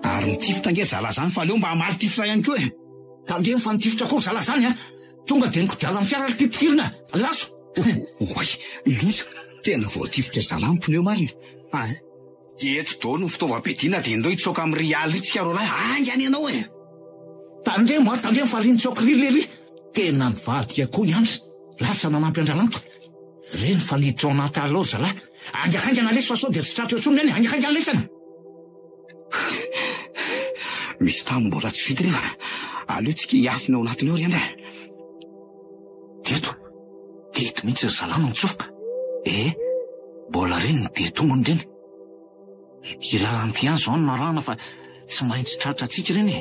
Ary nitifitra ange zala zany fa aleo mba hamaly tifitra ihany koa e! Tandremo fa nitifitra koa ry zala zany a! Tonga dia nikodiaran'ny fiara ry titifirina! Laso! Oay! Loza! Tena voatifitra zala ny pneu marina a! Eto daholo ny fitaovam-piadiana dia ndao hitsoaka amin'ny rial io tsika roalahy, haingana ianao e! Tandremo a, tandremo fa ry nitsoaka ry lery. Tena nivadika koa i Andry. Lasa nanampy an-dRalanto. Reny fa niditra ao anaty ala ao ry zalahy. Haingankaingana lesy fa sao dia tsy tratra eo intsony reny. Haingankaingana lesy. Misy trano mbola tsy vita nefa aleo tsika hiafina ao anatiny ao ry Andry a. Teto, teto mihitsy ry zalahy no nitsofoka. Eh, mbola reny ny dia tongony ireny. Ity lalana ity ihany izao no narahana fa tsy maintsy tratrantsika ireny e.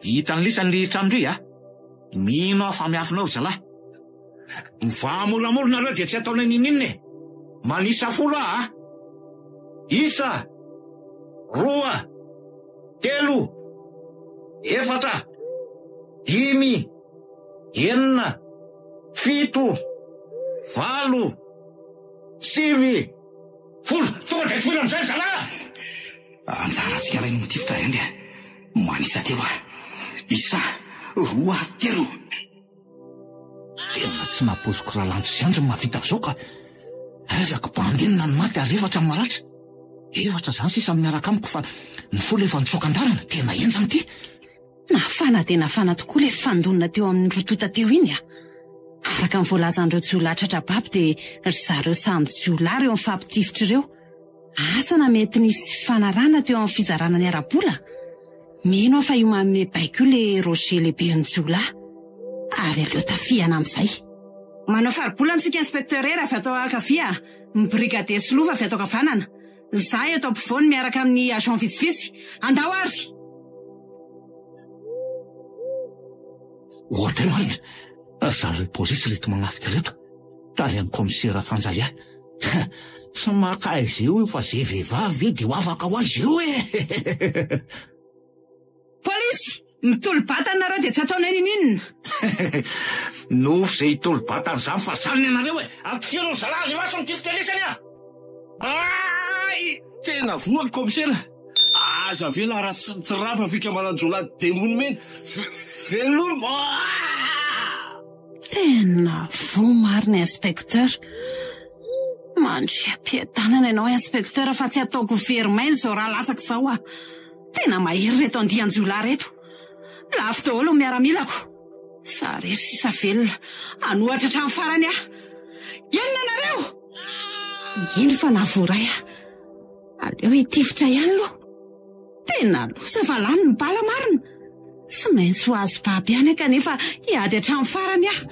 Hitan'i Lisa ny trano ry a. Mino aho fa miafina ao ry zalahy. Mivaha moramora nareo dia tsy ataonay ninoninona e. Manisa folo aho a. Isa, roa, telo, efatra, dimy, enina, fito, valo, sivy, folo. Tonga dia tifiro amin'izay ry zalahy! Anjarantsika iray no mitifitra ry Andry a. Manisa telo aho. Isa, roa, telo. Tena tsy nampoiziko Ralanto sy Andry ny mahavita an'izao ka. Aiza ko bandy enina ny maty ary efatra ny maratra. Efatra izany sisa no miaraka amiko fa ny folo efa nitsoaka an-dalana. Tena henjana ity. Nafana dia nafana tokoa ilay fifandonana teo amin'ny roa tonta teo iny a! Araka ny voalazan'ireo jiolahy tratra baby dia ry zareo samy jiolahy ireo nifampitifitra ireo. Asa na mety nisy tsy fifanarahana teo amin'ny fizarana ny ara-bola? Mino aho fa io manome baiko io le Roger lehiben'ny jiolahy. Ary aleo tafihana amin'izay. Manao faribolana tsika Inspecteur Hery avy ato ankavia, ny Brigadier Solova avy ato ankavanana. Za eto ampovoany miaraka amin'ny agent vitsivitsy. Andao ary! Ohatra marina, zareo polisy ireto manafika ireto, tarihan'ny kaomisera Fanjalia. Tsy maka aiza eo io fa ze vehivavy ve de ho afaka ho azy eo e! Polisy! Mitolo-batana nareo dia tsy ataonay ninoninona! Nofy ze hitolo-batana zany fa zany ny anareo e! Ampifiro ry zalahy alefaso ny tifitra elisany a! Ay! Tena voa ny kaomisera! Aza avela raha tsy rava fikambanan-jiolahy demony mena! Veloma! Tena voa marina inspecteur. Mandria am-piadanana ianao inspecteur fa tsy ataoko very maina izao raha latsaka izao aho. Tena mahery ireto andian-jiolahy ireto. Lafo daholo ny miaramilako. Za irery sisa velona. Hanohatra hatramin'ny farany aho. Inona nareo? Iny fa nahavoaray aho. Aleo hitifitra ihany aloha. Tena loza fa lany ny bala marina. Tsy maintsy ho azo baby ihany aho kanefa hiady hatramin'ny farany aho.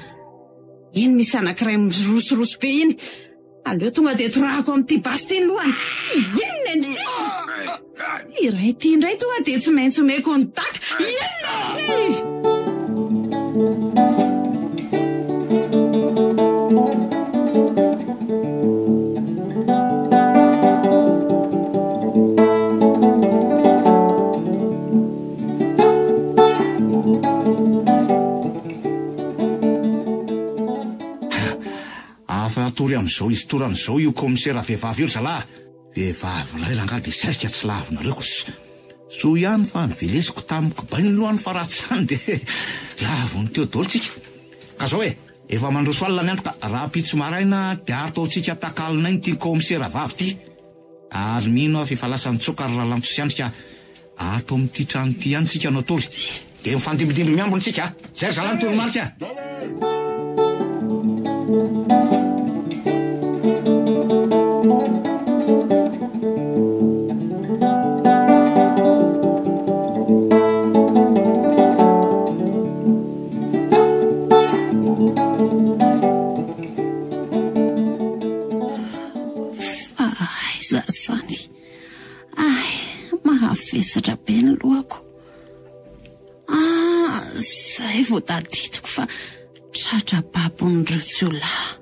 Iny misy anankiray mirosoroso be iny. Aleo tonga dia torahako amin'ity basy ity ny lohany. Inona ity? Iray ity indray tonga dia tsy maintsy omeko ny daka. Inona ity? Afa hatory amin'izao izy torana izao io kaomisera vehivavy io ry zalahy a! Vehivavy iray rangahy dia saika tsy lavinareo ko! Soa ihany fa novelesiko tamin'ny kibainy ny lohany fa raha tsy izany dia laviny teo daholo tsika. Ka zao e, efa mandroso alina ny andro ka rahampitso maraina dia ataontsika takalon'aina ity kaomisera vavy ity. Ary mino aho f'efa lasa nitsoaka ry Ralanto sy Andry ka ato amin'ity trano ity ihany tsika no hatory. Dia mifandimbidimby miambina tsika a! Zay ry zalahy ny toromarika a! Fa aiza izany? Ay, mahavesatra be ny lohako. Ah, izay vao tadidiko fa tratra babon'ireo jiolahy.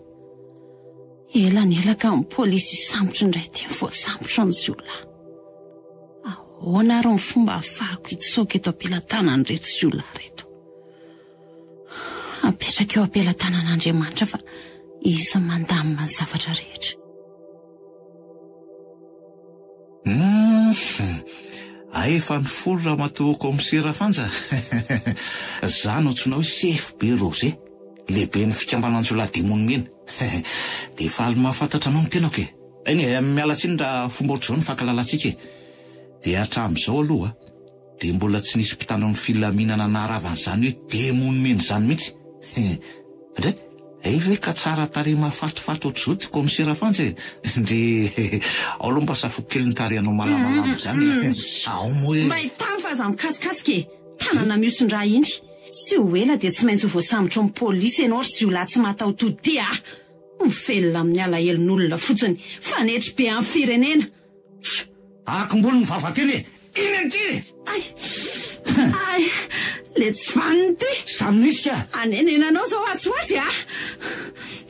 Ela ny ela ka ny polisy hisambotra indray dia voasambotra ny jiolahy. Ahoana ary ny fomba ahafahako hitsoaka eto am-pelatanan'ireto jiolahy ireto? Apetraka eo am-pelatanan'Andriamanitra fa Izy mandamina ny zavatra rehetra. Hum, hay efa niforo ramatoa kaomisera Fanja. Za no antsoina hoe Sefo be Roger, lehiben'ny fikambanan-jiolahy Demony Mena. Dia faly mahafantatra anao ny tenako e. Eny e, miala tsiny raha fomba ohatr'izao ny fankalalantsika e. Dia hatramin'izao aloha. Dia mbola tsy nisy mpitandro ny filaminana naharava an'izany hoe demony mena izany mihitsy. Ndray, hay ve ka tsara tarehy mahafatifaty ohatr'izao ity kaomisera Fanja e! Ndry, ao aloha mba safoko kely ny tarehinao malamalama izany e! Ao moa e! Mba hitany fa aza mikasikasika e! Tanana mihosin-drà iny. Tsy ho ela dia tsy maintsy ho voasambotry ny polisy ianao ry jiolahy tsy mahataho-tody a! Mivelona amin'ny alahelon'olona fotsiny. Fanetry be amin'ny firenena. Akombolo ny vava teny e! Iny an'ity e! Ay! Ay! Le tsy vanona ity! Samy misy ka! Anenenanao izao atsy ho atsy a!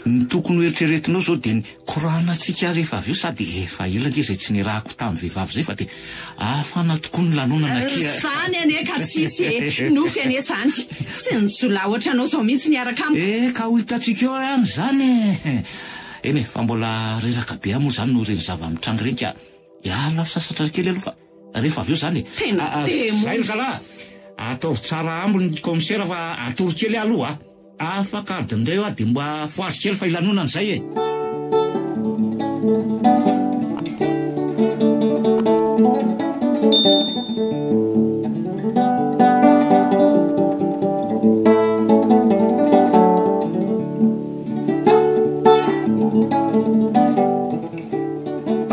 Ny tokony ho eritreretinao izao dia ny koranantsika rehefa avy eo sady efa ela ange izay tsy niarahako tamin'ny vehivavy izay fa dia hafana tokoa ny lanonana akia. Izany anie ka tsisy e! Nofy anie izany! Tsy ny jiolahy ohatranao izao mihitsy niaraka amiko. Eh ka ho hitantsika eo ihany izany e! Eny e, fa mbola reraka be aho moa izany noho ireny zava-mitranga ireny ka hiala sasatra kely aloha fa rehefa avy eo izany e. Tena demony. Zay ry zalahy, ataovy tsara ambiny ny kaomisera fa atory kely aho aloha a. Afaka adiny iray eo aho dia mba fohazo kely fa hilanonana izay e.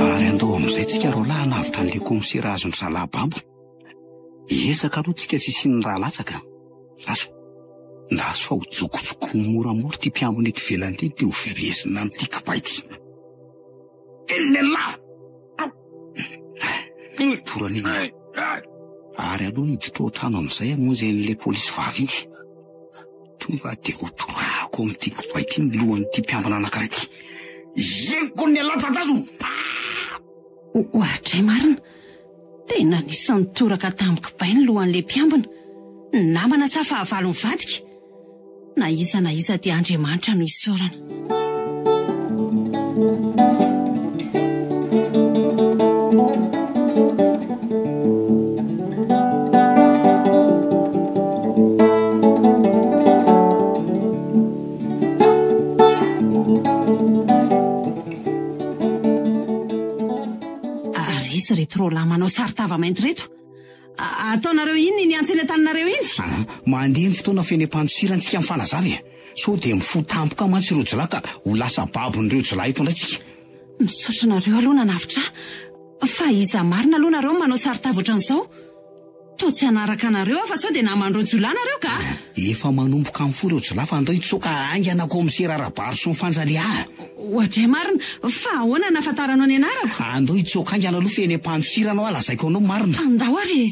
Ary andao amin'izay tsika roalahy hanavotra an'ilay kaomisera azon-dry zalahy babo. Hiezaka aloha tsika tsy hisian'ny rà latsaka. Lasa. Ndaso fa ho jokojokoiny moramora ity mpiambina eto ivelany ity dia ho velesina amin'ity kibay ity. Enelah! Torana iny. Ary aloha hiditra ao an-trano amin'izay hamonjy an'ilay polisy vavy iny. Tonga dia ho torahako amin'ity kibay ity ny lohan'ity mpiambina anankiray ity. Henoko ny alatsa-drazo! Oadray marina! Tena nisy nitoraka tamin'ny kibay ny lohan'ilay mpiambina. Namana sa fahavalo nivadika? Na iza na iza dia Andriamanitra no isaorana. Ary iza ireto roalahy manao saron-tava mainty ireto? Ataonareo inona iny antsy eny an-taninareo iny? Ah, mandeha ny fotoana feno am-pandosirantsika mifanazava e! Sao dia mifoha tampoka mantsy ireo jiolahy ka ho lasa babon'ireo jiolahy eto indray tsika. Misaotra anareo aloha nanavotra ahy. Fa iza marina aloha nareo no manao saron-tava ohatran'izao? Toa tsy hanaraka anareo aho fa sao dia naman'ireo jiolahy nareo ka! Efa manomboka mifoha ireo jiolahy fa andao hitsoaka haingana kaomisera Rabarison Fanjalià a! Oadray marina, fa ahoana no ahafantaranao ny anarako? Andao hitsoaka haingana aloha fa eny am-pandosirana aho lazaiko anao marina. Andao ary e!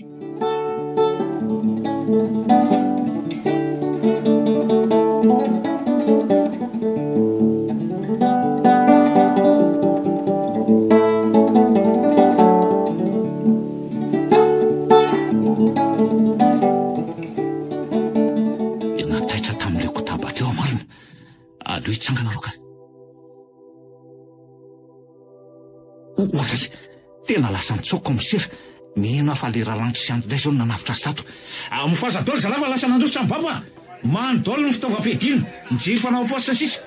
Tena taitra tamin'ilay kotaba teo aho marina. Aleo hitsangana aloha ka. Oadray, tena lasa nitsoaka kaomisera. Mino aho fa le Ralanto sy Andry indray izao no nanavotra azy tato. Ah, mifohaza daholo zalahy fa lasa nandositra ny babo ah. Mano daholo ny fitaovam-piadiana, ny jiro fanao am-paosy sy ny sisa.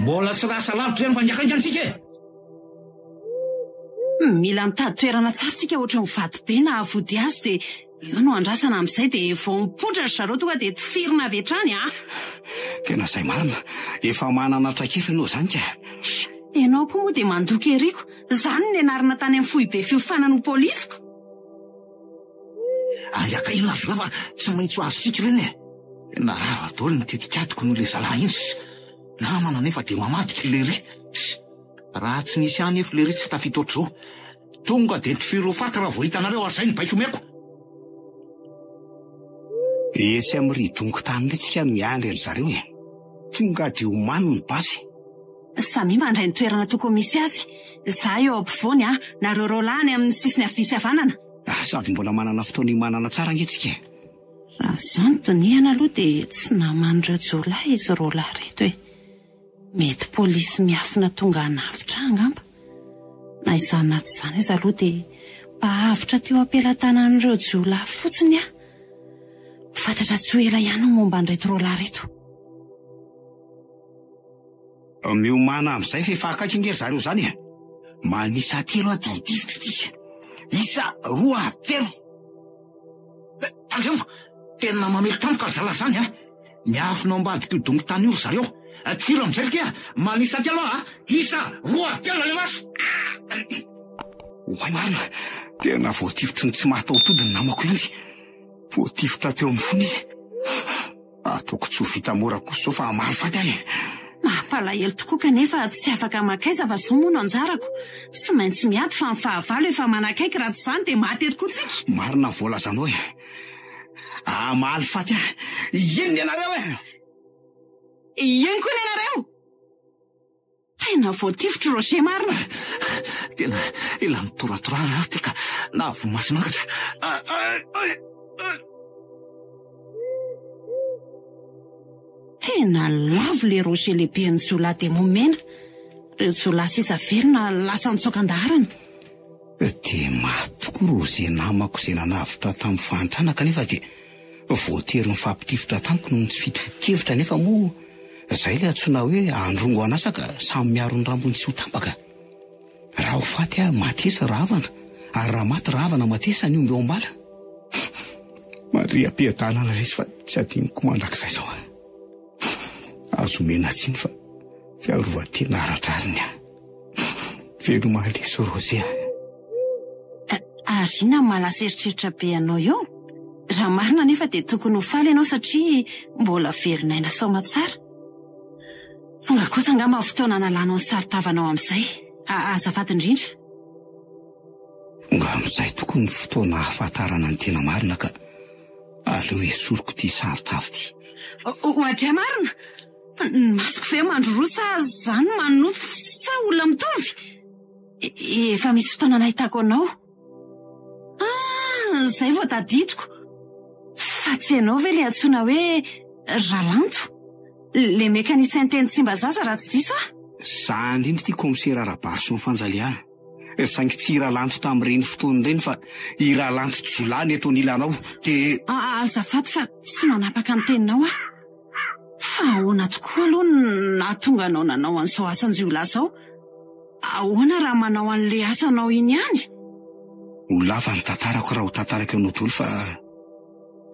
Mbola tsy lasa lavitra ihany fa haingankaingana isika e. Mila mitady toerana tsara tsika ohatran'ny vato be na vody hazo dia eo no andrasana amin'izay dia vao mipoitra ry zareo tonga dia tifirina avy hatrany a! Tena izay marina, efa manana traikefa ianao izany ka! Ianao koa moa dia mandoky eriko, izany no nianarana tany amin'ny foibe fiofanana ho polisiko. Ary haka inona ry zalahy fa tsy maintsy ho azontsika ireny e! Tena rava daholo ny tetikadiko noho ilay zalahy iny. Namana nefa dia mamadika lery. Raha tsy nisy ahy nefa lery tsy tafita ohatr'izao. Tonga dia tifiro ho faty raha vao hitanareo ary izay no baiko omeko. Etsy amin'ny ridongo-tany indray tsika no miandry an-dry zareo e. Tonga dia omano ny basy. Samia mandray ny toerana tokony misy azy. Za eo ampovoany a, nareo roalahy any amin'ny sisiny havia sy havanana. Sady mbola manana fotoana hiomanana tsara ange tsika e. Raha izao no dinihana aloha dia tsy naman'ireo jiolahy izy roalahy ireto e. Mety polisy miafina tonga hanavotra ahy angamba. Na izany na tsy izany aza aloha dia mba avotra teo am-pelatanan'ireo jiolahy fotsiny aho. Ho fantatra tsy ho ela ihany ny momba an'ireto roalahy ireto. Miomàna amin'izay fa efa akaiky ange ry zareo izany e! Manisa telo aho dia hitifitra tsika. Isa, roa, telo. Tandremo! Tena mamely tampoka ry zalahy zany a! Miafina ao ambadik'io dongy tany io ry zareo. Tsilo amin'izay ry kia! Manisa aty aloha a! Isa, roa, telo, alefaso! Oay marina! Tena voatifitry ny tsy mahataho-tody ny namako ihany. Voatifitra teo amin'ny fony izy. Ataoko tsy ho vita mora kosa izao fa hamaly faty aho e! Mampalahelo tokoa kanefa tsy afaka mankaiza fa izao moa no anjarako. Tsy maintsy miady fa ny fahavalo efa manakaiky raha tsy izany dia maty eto koa tsika. Marina ny voalazanao e! Hamaly faty aho. Inona ianareo e? Ino koa ny anareo? Tena voatifitry Roger marina. Tena ela nitoratorahana aho ty ka nahavoa mason'angatra. Tena lavo le Roger lehiben'ny jiolahy demomena. Ireo jiolahy sisa velona lasa nitsoaka an-daharana. Dia maty tokoa Roger namako izay nanavotra tamin'ny fahantrana kanefa dia voatery nifampitifitra tamiko noho ny tsy fitovian-kevitra nefa moa izay ilay antsoina hoe androngo an'asa ka samy miaro ny rambony tsy ho tapaka. Raha ho faty aho matesa rahavana ary raha maty rahavana matesa ny omby ao am-bala. Mandria-piadanana lesy fa tsy adinoko mandrakizay izao. Azo omena tsiny fa fiarovan-tena ara-drariny aho. Veloma lesy Rosie a. Ary inona no mahalasa eritreritra be anao eo? Raha marina anefa dia tokony ho faly ianao satria mbola velon'aina soamatsara. Tonga kosa angamba ny fotoana hanalanao ny saron-tavanao amin'izay. Azafady indrindra. Tonga amin'izay tokoa ny fotoana ahafantarana ny tena marina ka aleo esoriko ity saron-tava ity. Oadray marina! Ny masoko ve mandroroa sa za no manofy sa olona mitovy? Efa misy fotoana nahitako anao. Ah, zay vao tadidiko. Fa tsy ianao ve le antsoina hoe Ralanto? Le mécanicien teny Tsimbazaza raha tsy diso aho? Za indrindra ity kaomisera Rabarison Fanjalià. Saingy tsy i Ralanto tamin'ireny fotoana ireny fa i Ralanto jiolahy no eto anilanao dia. Azafady fa tsy manapaka ny teninao aho. Fa ahoana tokoa aloha no nahatonga anao nanao an'izao asan-jiolahy izao? Ahoana raha manao an'ilay asanao iny ihany? Ho lava ny tantarako raha ho tantaraiko anao daholo fa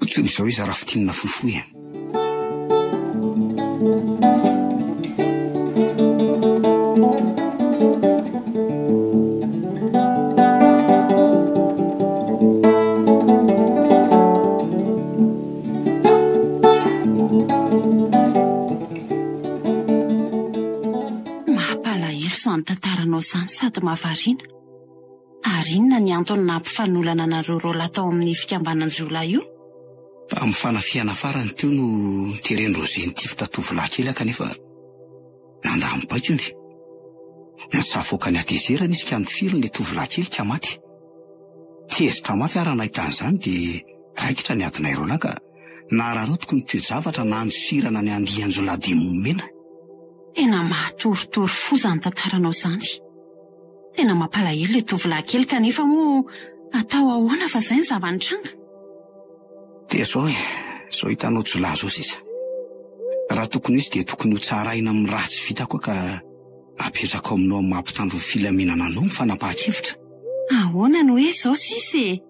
toy izao izy raha fintinina fohifohy e. Mampalahelo izany tantaranao izany sady mahavariana. Ary inona ny antony nampifanolana anareo roalahy tao amin'ny fikambanan-jiolahy io? Tamin'ny fanafihana farany teo no niteren'i Roger nitifitra tovolahy kely aho kanefa nandà ny baikony. Nisafoaka ny hatezerana izy ka nitifiriny ilay tovolahy kely ka maty. Tezitra mafy aho raha nahita an'izany dia raikitra ny adinay roalahy ka nararaotiko ny toe-javatra nandosirana ny andian-jiolahy demony mena. Tena mahatorotoro fo izany tantaranao izany. Tena mampalahelo ilay tovolahy kely kanefa moa atao ahoana fa izay ny zava-nitranga. Dia izao e, izao hitanao jiolahy izao sisa. Raha tokony ho izy dia tokony ho tsaraina amin'ny ratsy vitako aho ka apetrako aminao amin'ny maha mpitandro ny filaminana anao ny fanapahan-kevitra. Ahoana no hoe izao sisa e?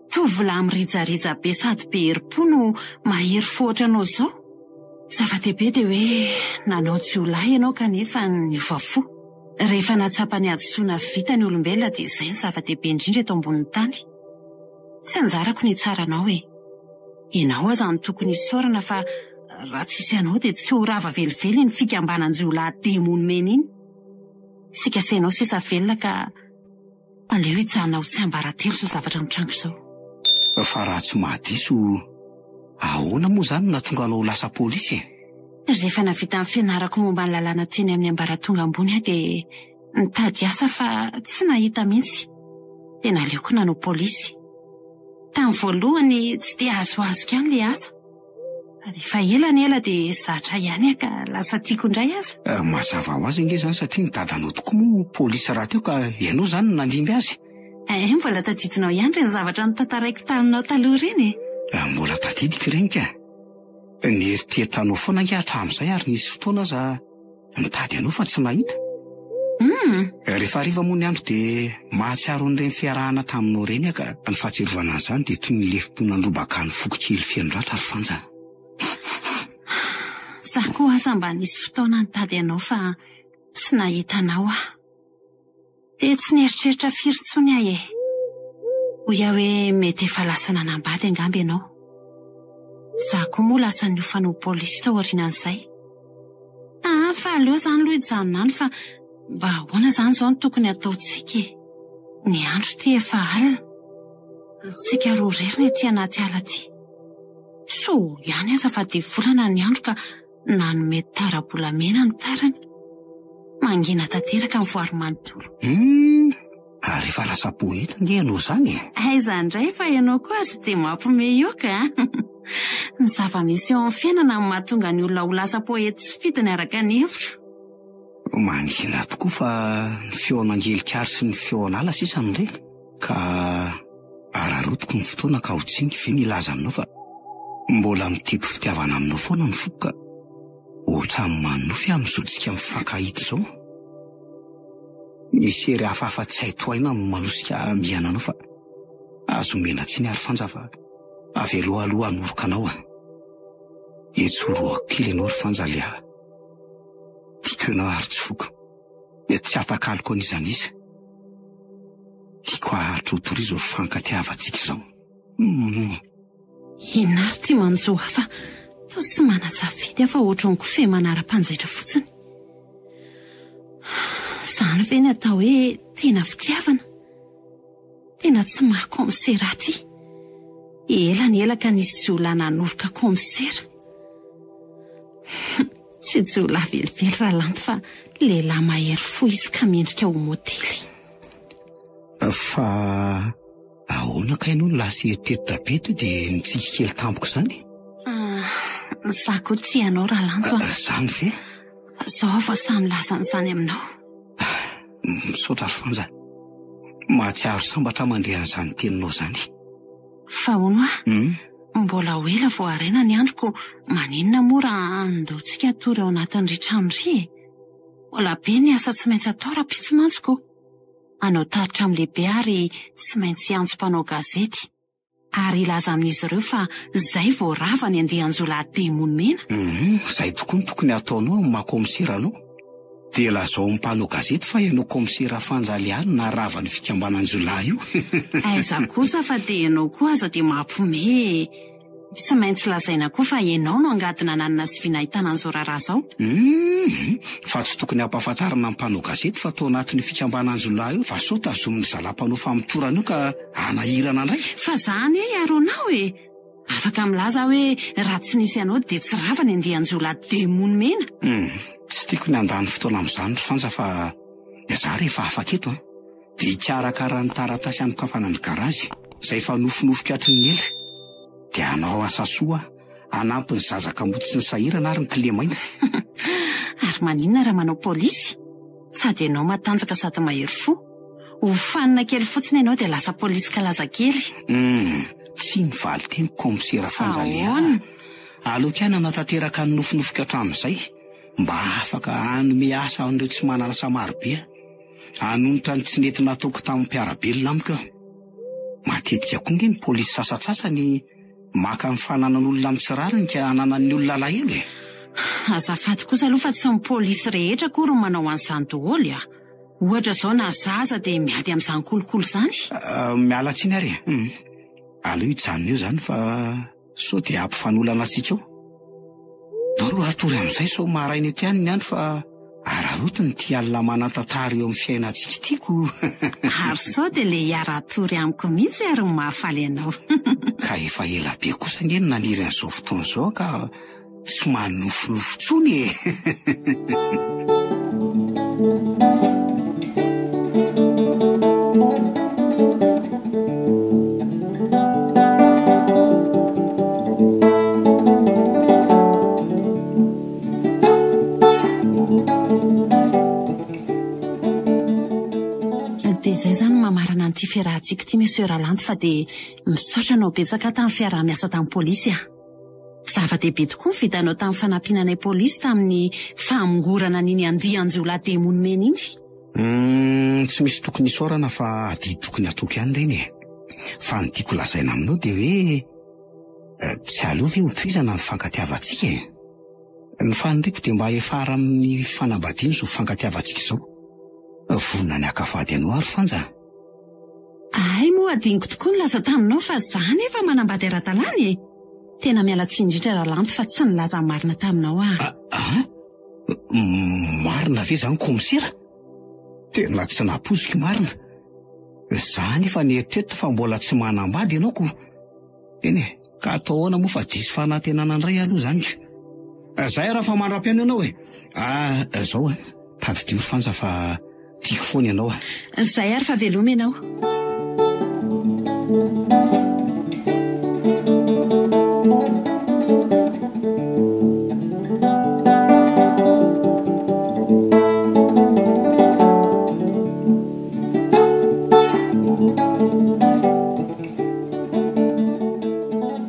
Tovolahy mirijarija be sady be herim-po no mahery fo ohatranao izao? Zava-dehibe dia hoe nanao jiolahy ianao kanefa niova fo. Rehefa nahatsapa ny hadisoana vita ny olombelona dia izay ny zava-dehibe indrindra eto ambonin'ny tany. Tsy anjarako ny hitsara anao e! Ianao aza no tokony hisaorana fa raha tsisy anao dia tsy ho rava velively iny fikambanan-jiolahy demony mena iny. Isika sy ianao sisa velona ka aleo hijanona ho tsiambaratelo izao zavatra mitranga izao. Fa raha tsy mahadiso, ahoana moa izany no nahatonga anao ho lasa polisy e? Rehefa navita ny fianarako momba ny lalàna teny amin'ny ambaratonga ambony aho dia nitady asa fa tsy nahita mihitsy. Dia naleoko nanao polisy. Tamin'ny voalohany tsy dia azoazoko ihany ilay asa. Rehefa ela ny ela dia zatra ihany aho ka lasa tiako indray aza. Eh, mazava ho azy ange izany satria ny dadanao tokoa moa polisy rahateo ka ianao izany no nandimby azy. Eh, mbola tadidinao ihany ireny zavatra notantaraiko taminao taloha ireny e. Eh, mbola tadidiko ireny ka. Nieritreritra anao foana ange hatramin'izay ary nisy fotoana aza nitady anao fa tsy nahita. Hum. Hum. Rehefa hariva moa ny andro dia mahatsiaro an'ireny fiarahana taminao ireny aho ka ny fahatsiarovana an'izany dia toy ny lefom-po nandrobaka ny foko kely feno ratra ry Fanja. Za koa aza mba nisy fotoana nitady anao fa tsy nahita anao aho. Dia tsy nieritreritra firy intsony aho e. Hoy aho hoe mety efa lasa nanambady angamba ianao. Izaho koa moa lasa niofana ho polisy tao aorianan'izay. Aa fa aleo izany aloha hijanona any fa mba ahoana izany izao no tokony hataontsika e? Ny andro ity efa alina. Isika roa irery ny aty anaty ala aty. Soa ihany aza fa dia volana ny andro ka Nanome tara-bolamena ny tarany. Mangina tanteraka ny voary manontolo. Humm! Ary efa lasa poeta ange ianao izany e! Aiza indray fa ianao koa aza dia mampiomehy eo ka! Ny zava-misy eo amin'ny fiainana no mahatonga ny olona ho lasa poety tsy fidiny araka ny hevitro. Mangina tokoa fa ny feon'angelikary sy ny feon'ala sisa no re ka araraotiko ny fotoana ka ho tsiniko ve ny hilaza aminao fa mbola mitempo fitiavana aminao foana ny foko ka ohatran'ny manonofy aho amin'izao tsika mifankahita izao. Misy hery hafahafa tsy hay tohaina no manosika ahy mihana anao fa azo omena tsiny ary fanja fa avelao aloha hanoroka anao an. Etsy horohako kely ianao ry fanja le ahy. Tiako ianao ary tsy foko. Tsy atakaloko an'iza n'iza. Tiako haharitra ho doria izao fifankatiavantsika izao. Humm. Inona ary ity manjo ahy fa toa tsy manan-tsafidy aho fa ohatran'ny kofehy manara-panjaitra fotsiny. Izany ve ny atao hoe tena fitiavana? Tena tsy maha kaomisera ahy ity. Ela ny ela ka nisy jiolahy nanoroka kaomisera. Tsy jiolahy velively Ralanto fa lehilahy mahery fo izy ka mendrika ho modely. Fa ahoana kay no lasa eritreritra be to dia nitsiky kely tampoka izany? Za koa tia anao Ralanto a. Izany ve? Zao aho vao sahy milaza an'izany aminao. Misaotra ry Fanja. Mahatsiaro sambatra aho mandre an'izany teninao izany. Fa hono aho, mbola ho ela vao haraina ny andro ko maninona moa raha andaontsika hatory ao anatin'ry trano ry e? Mbola be ny asa tsy maintsy atao rahampitso mantsy ko. Hanao tatitra amin'ny lehibe ary tsy maintsy hiantso mpanao gazety. Ary hilaza amin'izy ireo fa zay vao rava ny andian-jiolahy demony mena. Hum, zay tokoa no tokony hataonao amin'ny maha kaomisera anao. Dia lazao amin'ny mpanao gazety fa ianao kaomisera Fanja Lià no naharava ny fikambanan-jiolahy io. Aiza kosa fa dia ianao koa aza dia mampiomehy e! Tsy maintsy lazaina koa fa ianao no angady nananina sy vy nahitana an'izao raharaha izao. Hum, fa tsy tokony hampahafantarina ny mpanao gazety fa tao anatin'io fikambanan-jiolahy io fa sao tazomin'ny zalahy mpanao famotorana io ka hanahirana indray. Fa za anie hiaro anao e! Afaka milaza aho hoe raha tsy nisy anao dia tsy rava ny andian-jiolahy demony mena. Hum, tsy tiako ny handany fotoana amin'izany ry Fanja fa za rehefa afaka eto an! Dia hikarakara ny taratasy hanokafana ny garazy, izay efa nofinofiko hatry ny ela. Dia hanao asa soa aho, hanampy ny zaza kamboty sy ny sahirana ary ny kilemaina. Ary maninona raha manao polisy? Sady ianao matanjaka sady mahery fo. Ho fanina kely fotsiny ianao dia lasa polisy kalaza kely. Humm, tsy ny valin-teniko kaomisera Fanjalià. Ahoana? Aleoko ihany hanatanteraka ny nofinofiko hatramin'izay, mba afaka hanome asa an'ireo tsy manana asa marobe aho. Hanonitra ny tsy nety nataoko tamin'ny mpiara-belona amiko aho. Matetika koa nge ny polisy sasantsasany maka ny fananan'olona amin'ny tsy rariny ka ananan'ny olona alahelo e! Azafady kosa aloha fa tsy ny polisy rehetra akory no manao an'izany daholo a! Ohatra izao na za aza dia miady amin'izany kolikoly izany. Miala tsiny ary e! Aleo hijanona eo izany fa. Sao dia hampifanolana antsika eo. Ndao aloha hatory amin'izay sao maraina eto ihany ny andro fa araraotiny ity alina manan-tantara eo amin'ny fiainantsika ity ko. Ary sao dia le hiara-hatory amiko mihitsy ary no mahafaly anao. Ka efa ela be kosa ange no naniry an'izao fotoana izao ka tsy manofinofy intsony e. Dia izay izany no mamarana an'ity fiarahantsika ity Monsieur Ralanto fa dia misaotra anao betsaka tamin'ny fiaraha-miasa tamin'ny polisy ah. Zava-dehibe tokoa ny vitanao tamin'ny fanampiana anay polisy tamin'ny famongorana an'iny andian-jiolahy demony mena iny. Humm, tsy misy tokony hisaorana fa adidy tokony hataoko ihany ireny e. Fa ny tiako lazaina aminao dia hoe tsy aleo ve hotohizana ny fifankatiavantsika e? Ny faniriako dia mba hiafara amin'ny fanambadiana izao fifankatiavantsika izao. Vonona ny haka vady anao aho ry Fanja a! Hay moa adinoko tokoa nilaza taminao fa za nefa manambady ara-dalàna e! Tena miala tsiny indrindra Ralanto fa tsy nilaza ny marina taminao aho. Ah! Marina ve izany kaomisera? Tena tsy nampoiziko marina. Za nefa nieritreritra fa mbola tsy manambady ianao ko. Eny e, ka atao ahoana moa fa diso fanantenana indray aloha izany ko. Zay raha fa mandra-pihaino ianao e. Ah, zao a, tadidio ry Fanja fa tiako foana ianao a. Zay ary fa veloma ianao.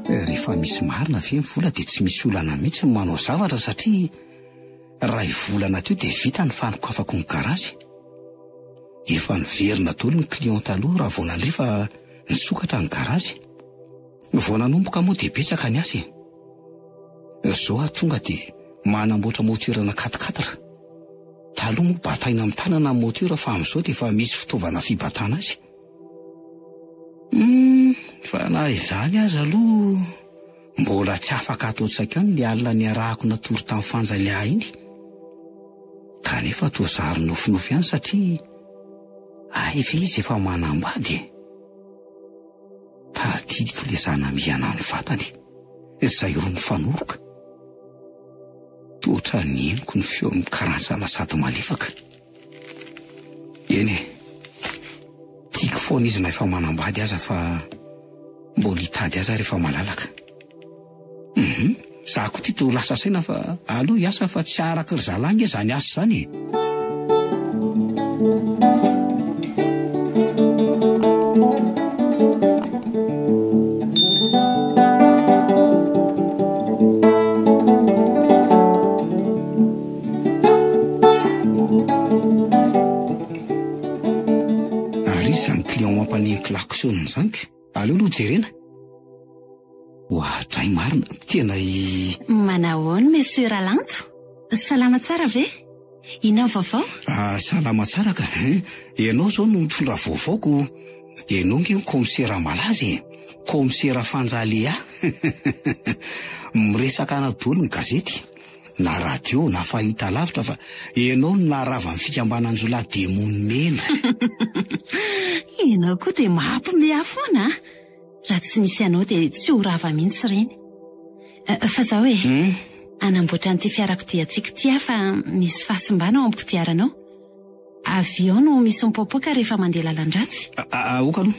Rehefa misy marina ve ny vola dia tsy misy olana mihitsy ny manao zavatra satria ray volana teo dia vita ny fanokafako ny garazy. Efa niverina daholo ny client taloha raha vao nandre fa nisokatra ny garazy. Vao nanomboka moa dia betsaka ny asa e. Zao aho tonga dia manamboatra moteur-na quatre quatre. Taloha moa bataina amin'ny tanana ny moteur fa amin'izao dia efa misy fitaovana fibatana azy. Humm, fa na izany aza aloha mbola tsy afaka ato an-tsaiko ihany ilay alina niarahako natory tamin'i Fanja Léa iny. Kanefa toa zary nofinofy ihany satria hay ve izy efa manambady e? Tadidiko ilay zanamihana ny vatany, izay roa mifanoroka. Toa ohatran'ny henoko ny feony mikarantsana sady malefaka. Eny e, tiako foana izy na efa manambady aza fa mbola hitady azy aho rehefa malalaka. Hum, za koa ty toa lasa saina fa aleo hiasa fa tsy araky ry zalahy nge zany asa zany e. Ary iza izany client mampaneno klaxon izany ka? Aleo aloha jerena. Oadray marina, tena i. Manahoana Monsieur Ralanto? Salama tsara ve? Inona ny vaovao? Ah, salama tsara ka. Ianao izao no mitondra vaovao ko. Ianao nge ny kaomisera malaza e. Kaomisera Fanja Léa. Miresaka anao daholo ny gazety, na radio, na fahitalavitra fa ianao no naharava ny fikambanan-jiolahy demony mena. Ianao koa dia mampiomehy ahy foana a! Raha tsy nisy anao dia tsy ho rava mihitsy ireny. Eh, fa zao e, hmm? hanamboatra an'ity fiarakodiantsika ity aho fa misy fahasimbana ao amin'ny kodiaranao. Avy eo no misy mipoapoaka rehefa mandeha lalan-dratsy. Aoka aloha,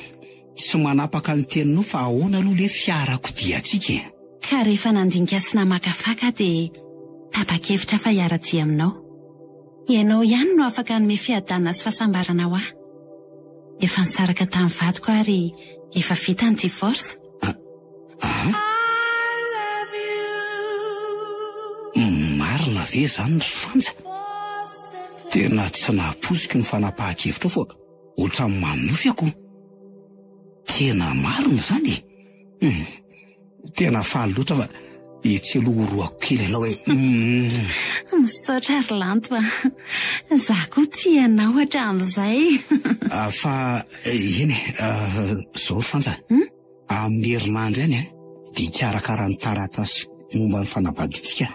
tsy manapaka ny teninao fa ahoana aloha le fiarakodiantsika e? Ka rehefa nandinika sy namakafaka aho dia tapa-kevitra fa hiara-dia aminao. Ianao ihany no afaka hanome fiadanana sy fahasambarana ho ahy. Efa nisaraka tamin'ny vadiko aho ary efa vita ny divorce. Ah? Marina ve izany ry Fanja? Tena tsy nahapoiziko ny fanapahan-kevitrao fa ohatran'ny manonofy ako. Tena marina izany e! Hum, tena faly loatra fa etsy aloha horohako kely ianao e. Hum. Misaotra ry Lanto a. Za koa tia anao hatramin'izay. Ah, fa eny e, ah, zao ry Fanja. Hum? Amin'ny herinandro ihany a, dia hikarakara ny taratasy momba ny fanambadiantsika.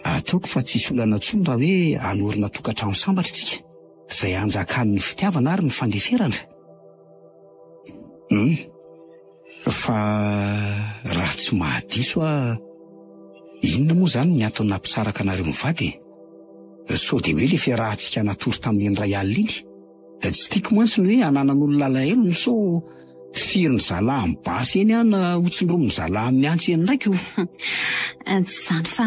Ataoko fa tsisy olana intsony raha hoe hanorina tokantrano sambatra isika, izay hanjakan'ny fitiavana ary ny fandeferana. Hum. Fa raha tsy mahadiso aho, inona moa izany ny antony nampisaraka anareo mivady e? Sao dia hoe ilay fiarahantsika natory tamin'iny iray alina iny? Tsy tiako mantsy ny hoe hananan'olona alahelo ny sao firin'ny zalahy amin'ny basy eny aho na hotsindromin'ny zalahy amin'ny antsy eny ndraiky o. Tsy izany fa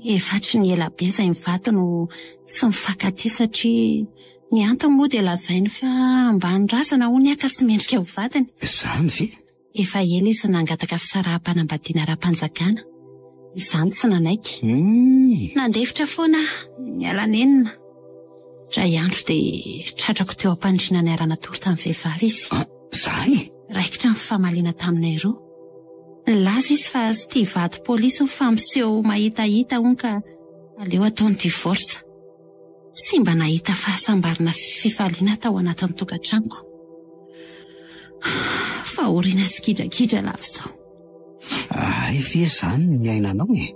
efa hatry ny ela be izay mivady no tsy mifankatia satria ny antony moa dia lazainy fa ambany razana hono aho ka tsy mendrika ho vadiny. Izany ve? Efa ela izy nangataka fisaraham-panambadiana ara-panjakana. Izaho no tsy nanaiky. Nandefitra foana aho, niala nenina. Indray andro dia tratrako teo am-pandriana niara-natory tamin'ny vehivavy izy. Ah, zany? Raikitra ny fifamaliana taminay roa. Nilaza izy fa tsy tia vady polisy hono fa miseho mahitahita hono ka aleo atao ny divorce. Tsy mba nahita fahasambarana sy fifaliana tao anatin'ny tokantranoko. Fahoriana sy gidragidra lava izao. Hay ve izany ny niainanao e?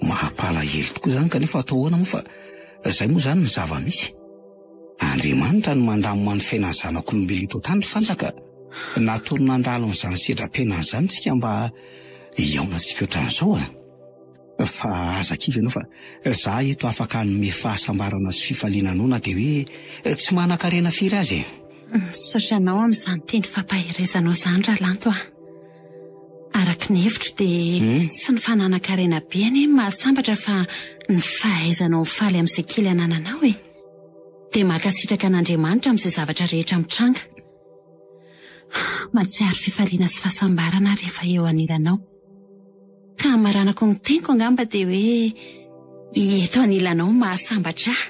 Mampalahelo tokoa izany kanefa atao ahoana moa fa izay moa izany ny zava-misy. Andriamanitra no mandamina ny fiainan'ny zanak'olombelona eto an-tany ry Fanja ka nataony nandalo an'izany sedram-piainana izany isika mba hihaonantsika ohatran'izao a! Fa aza kivy ianao fa za eto afaka hanome fahasambarana sy fifaliana anao na dia hoe tsy manan-karena firy aza e! Misaotra anao amin'izany teny fampaherezanao izany Ralanto a! Araka ny hevitro dia tsy ny fananan-karena be anie no mahasambatra fa ny fahaizanao mifaly amin'izay kely anananao e! Dia mankasitraka an'Andriamanitra amin'izay zavatra rehetra mitranga. Mahatsiaro fifaliana sy fahasambarana aho rehefa eo anilanao. Ka hamaranako ny teniko angamba dia hoe eto anilanao mahasambatra ahy.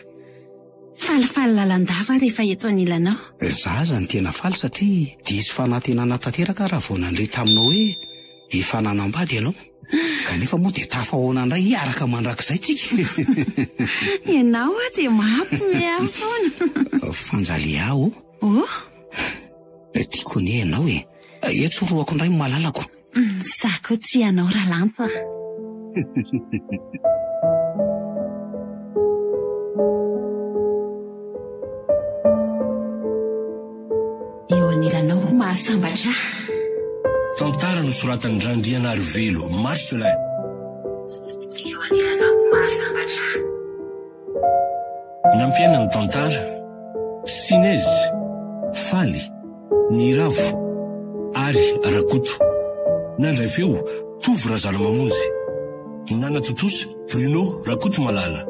Falifaly lalandava aho rehefa eto anilanao. Za aza no tena faly satria diso fanantenana tanteraka aho raha vao nandre taminao hoe efa nanambady ianao. Kanefa moa dia tafahoana indray hiaraka mandrakizay tsika. Ianao hoa dia mampime ahy foana. Fanjalià ô. Oh? Tiako anie ianao e. Etsy horohako indray ny malalako. Za koa tia anao Ralanto a. Eo anilanao mahasambatra ahy. Tantara nosoratan'i Randrianarivelo Marcelin. Eo anilanao mahasambatra ahy. Nampiaina ny tantara, Sinez, Faly, Niravo ary Rakoto. Nandray feo, Tovo Razanamamonjy. Nanatontosa, Bruno Rakotomalala.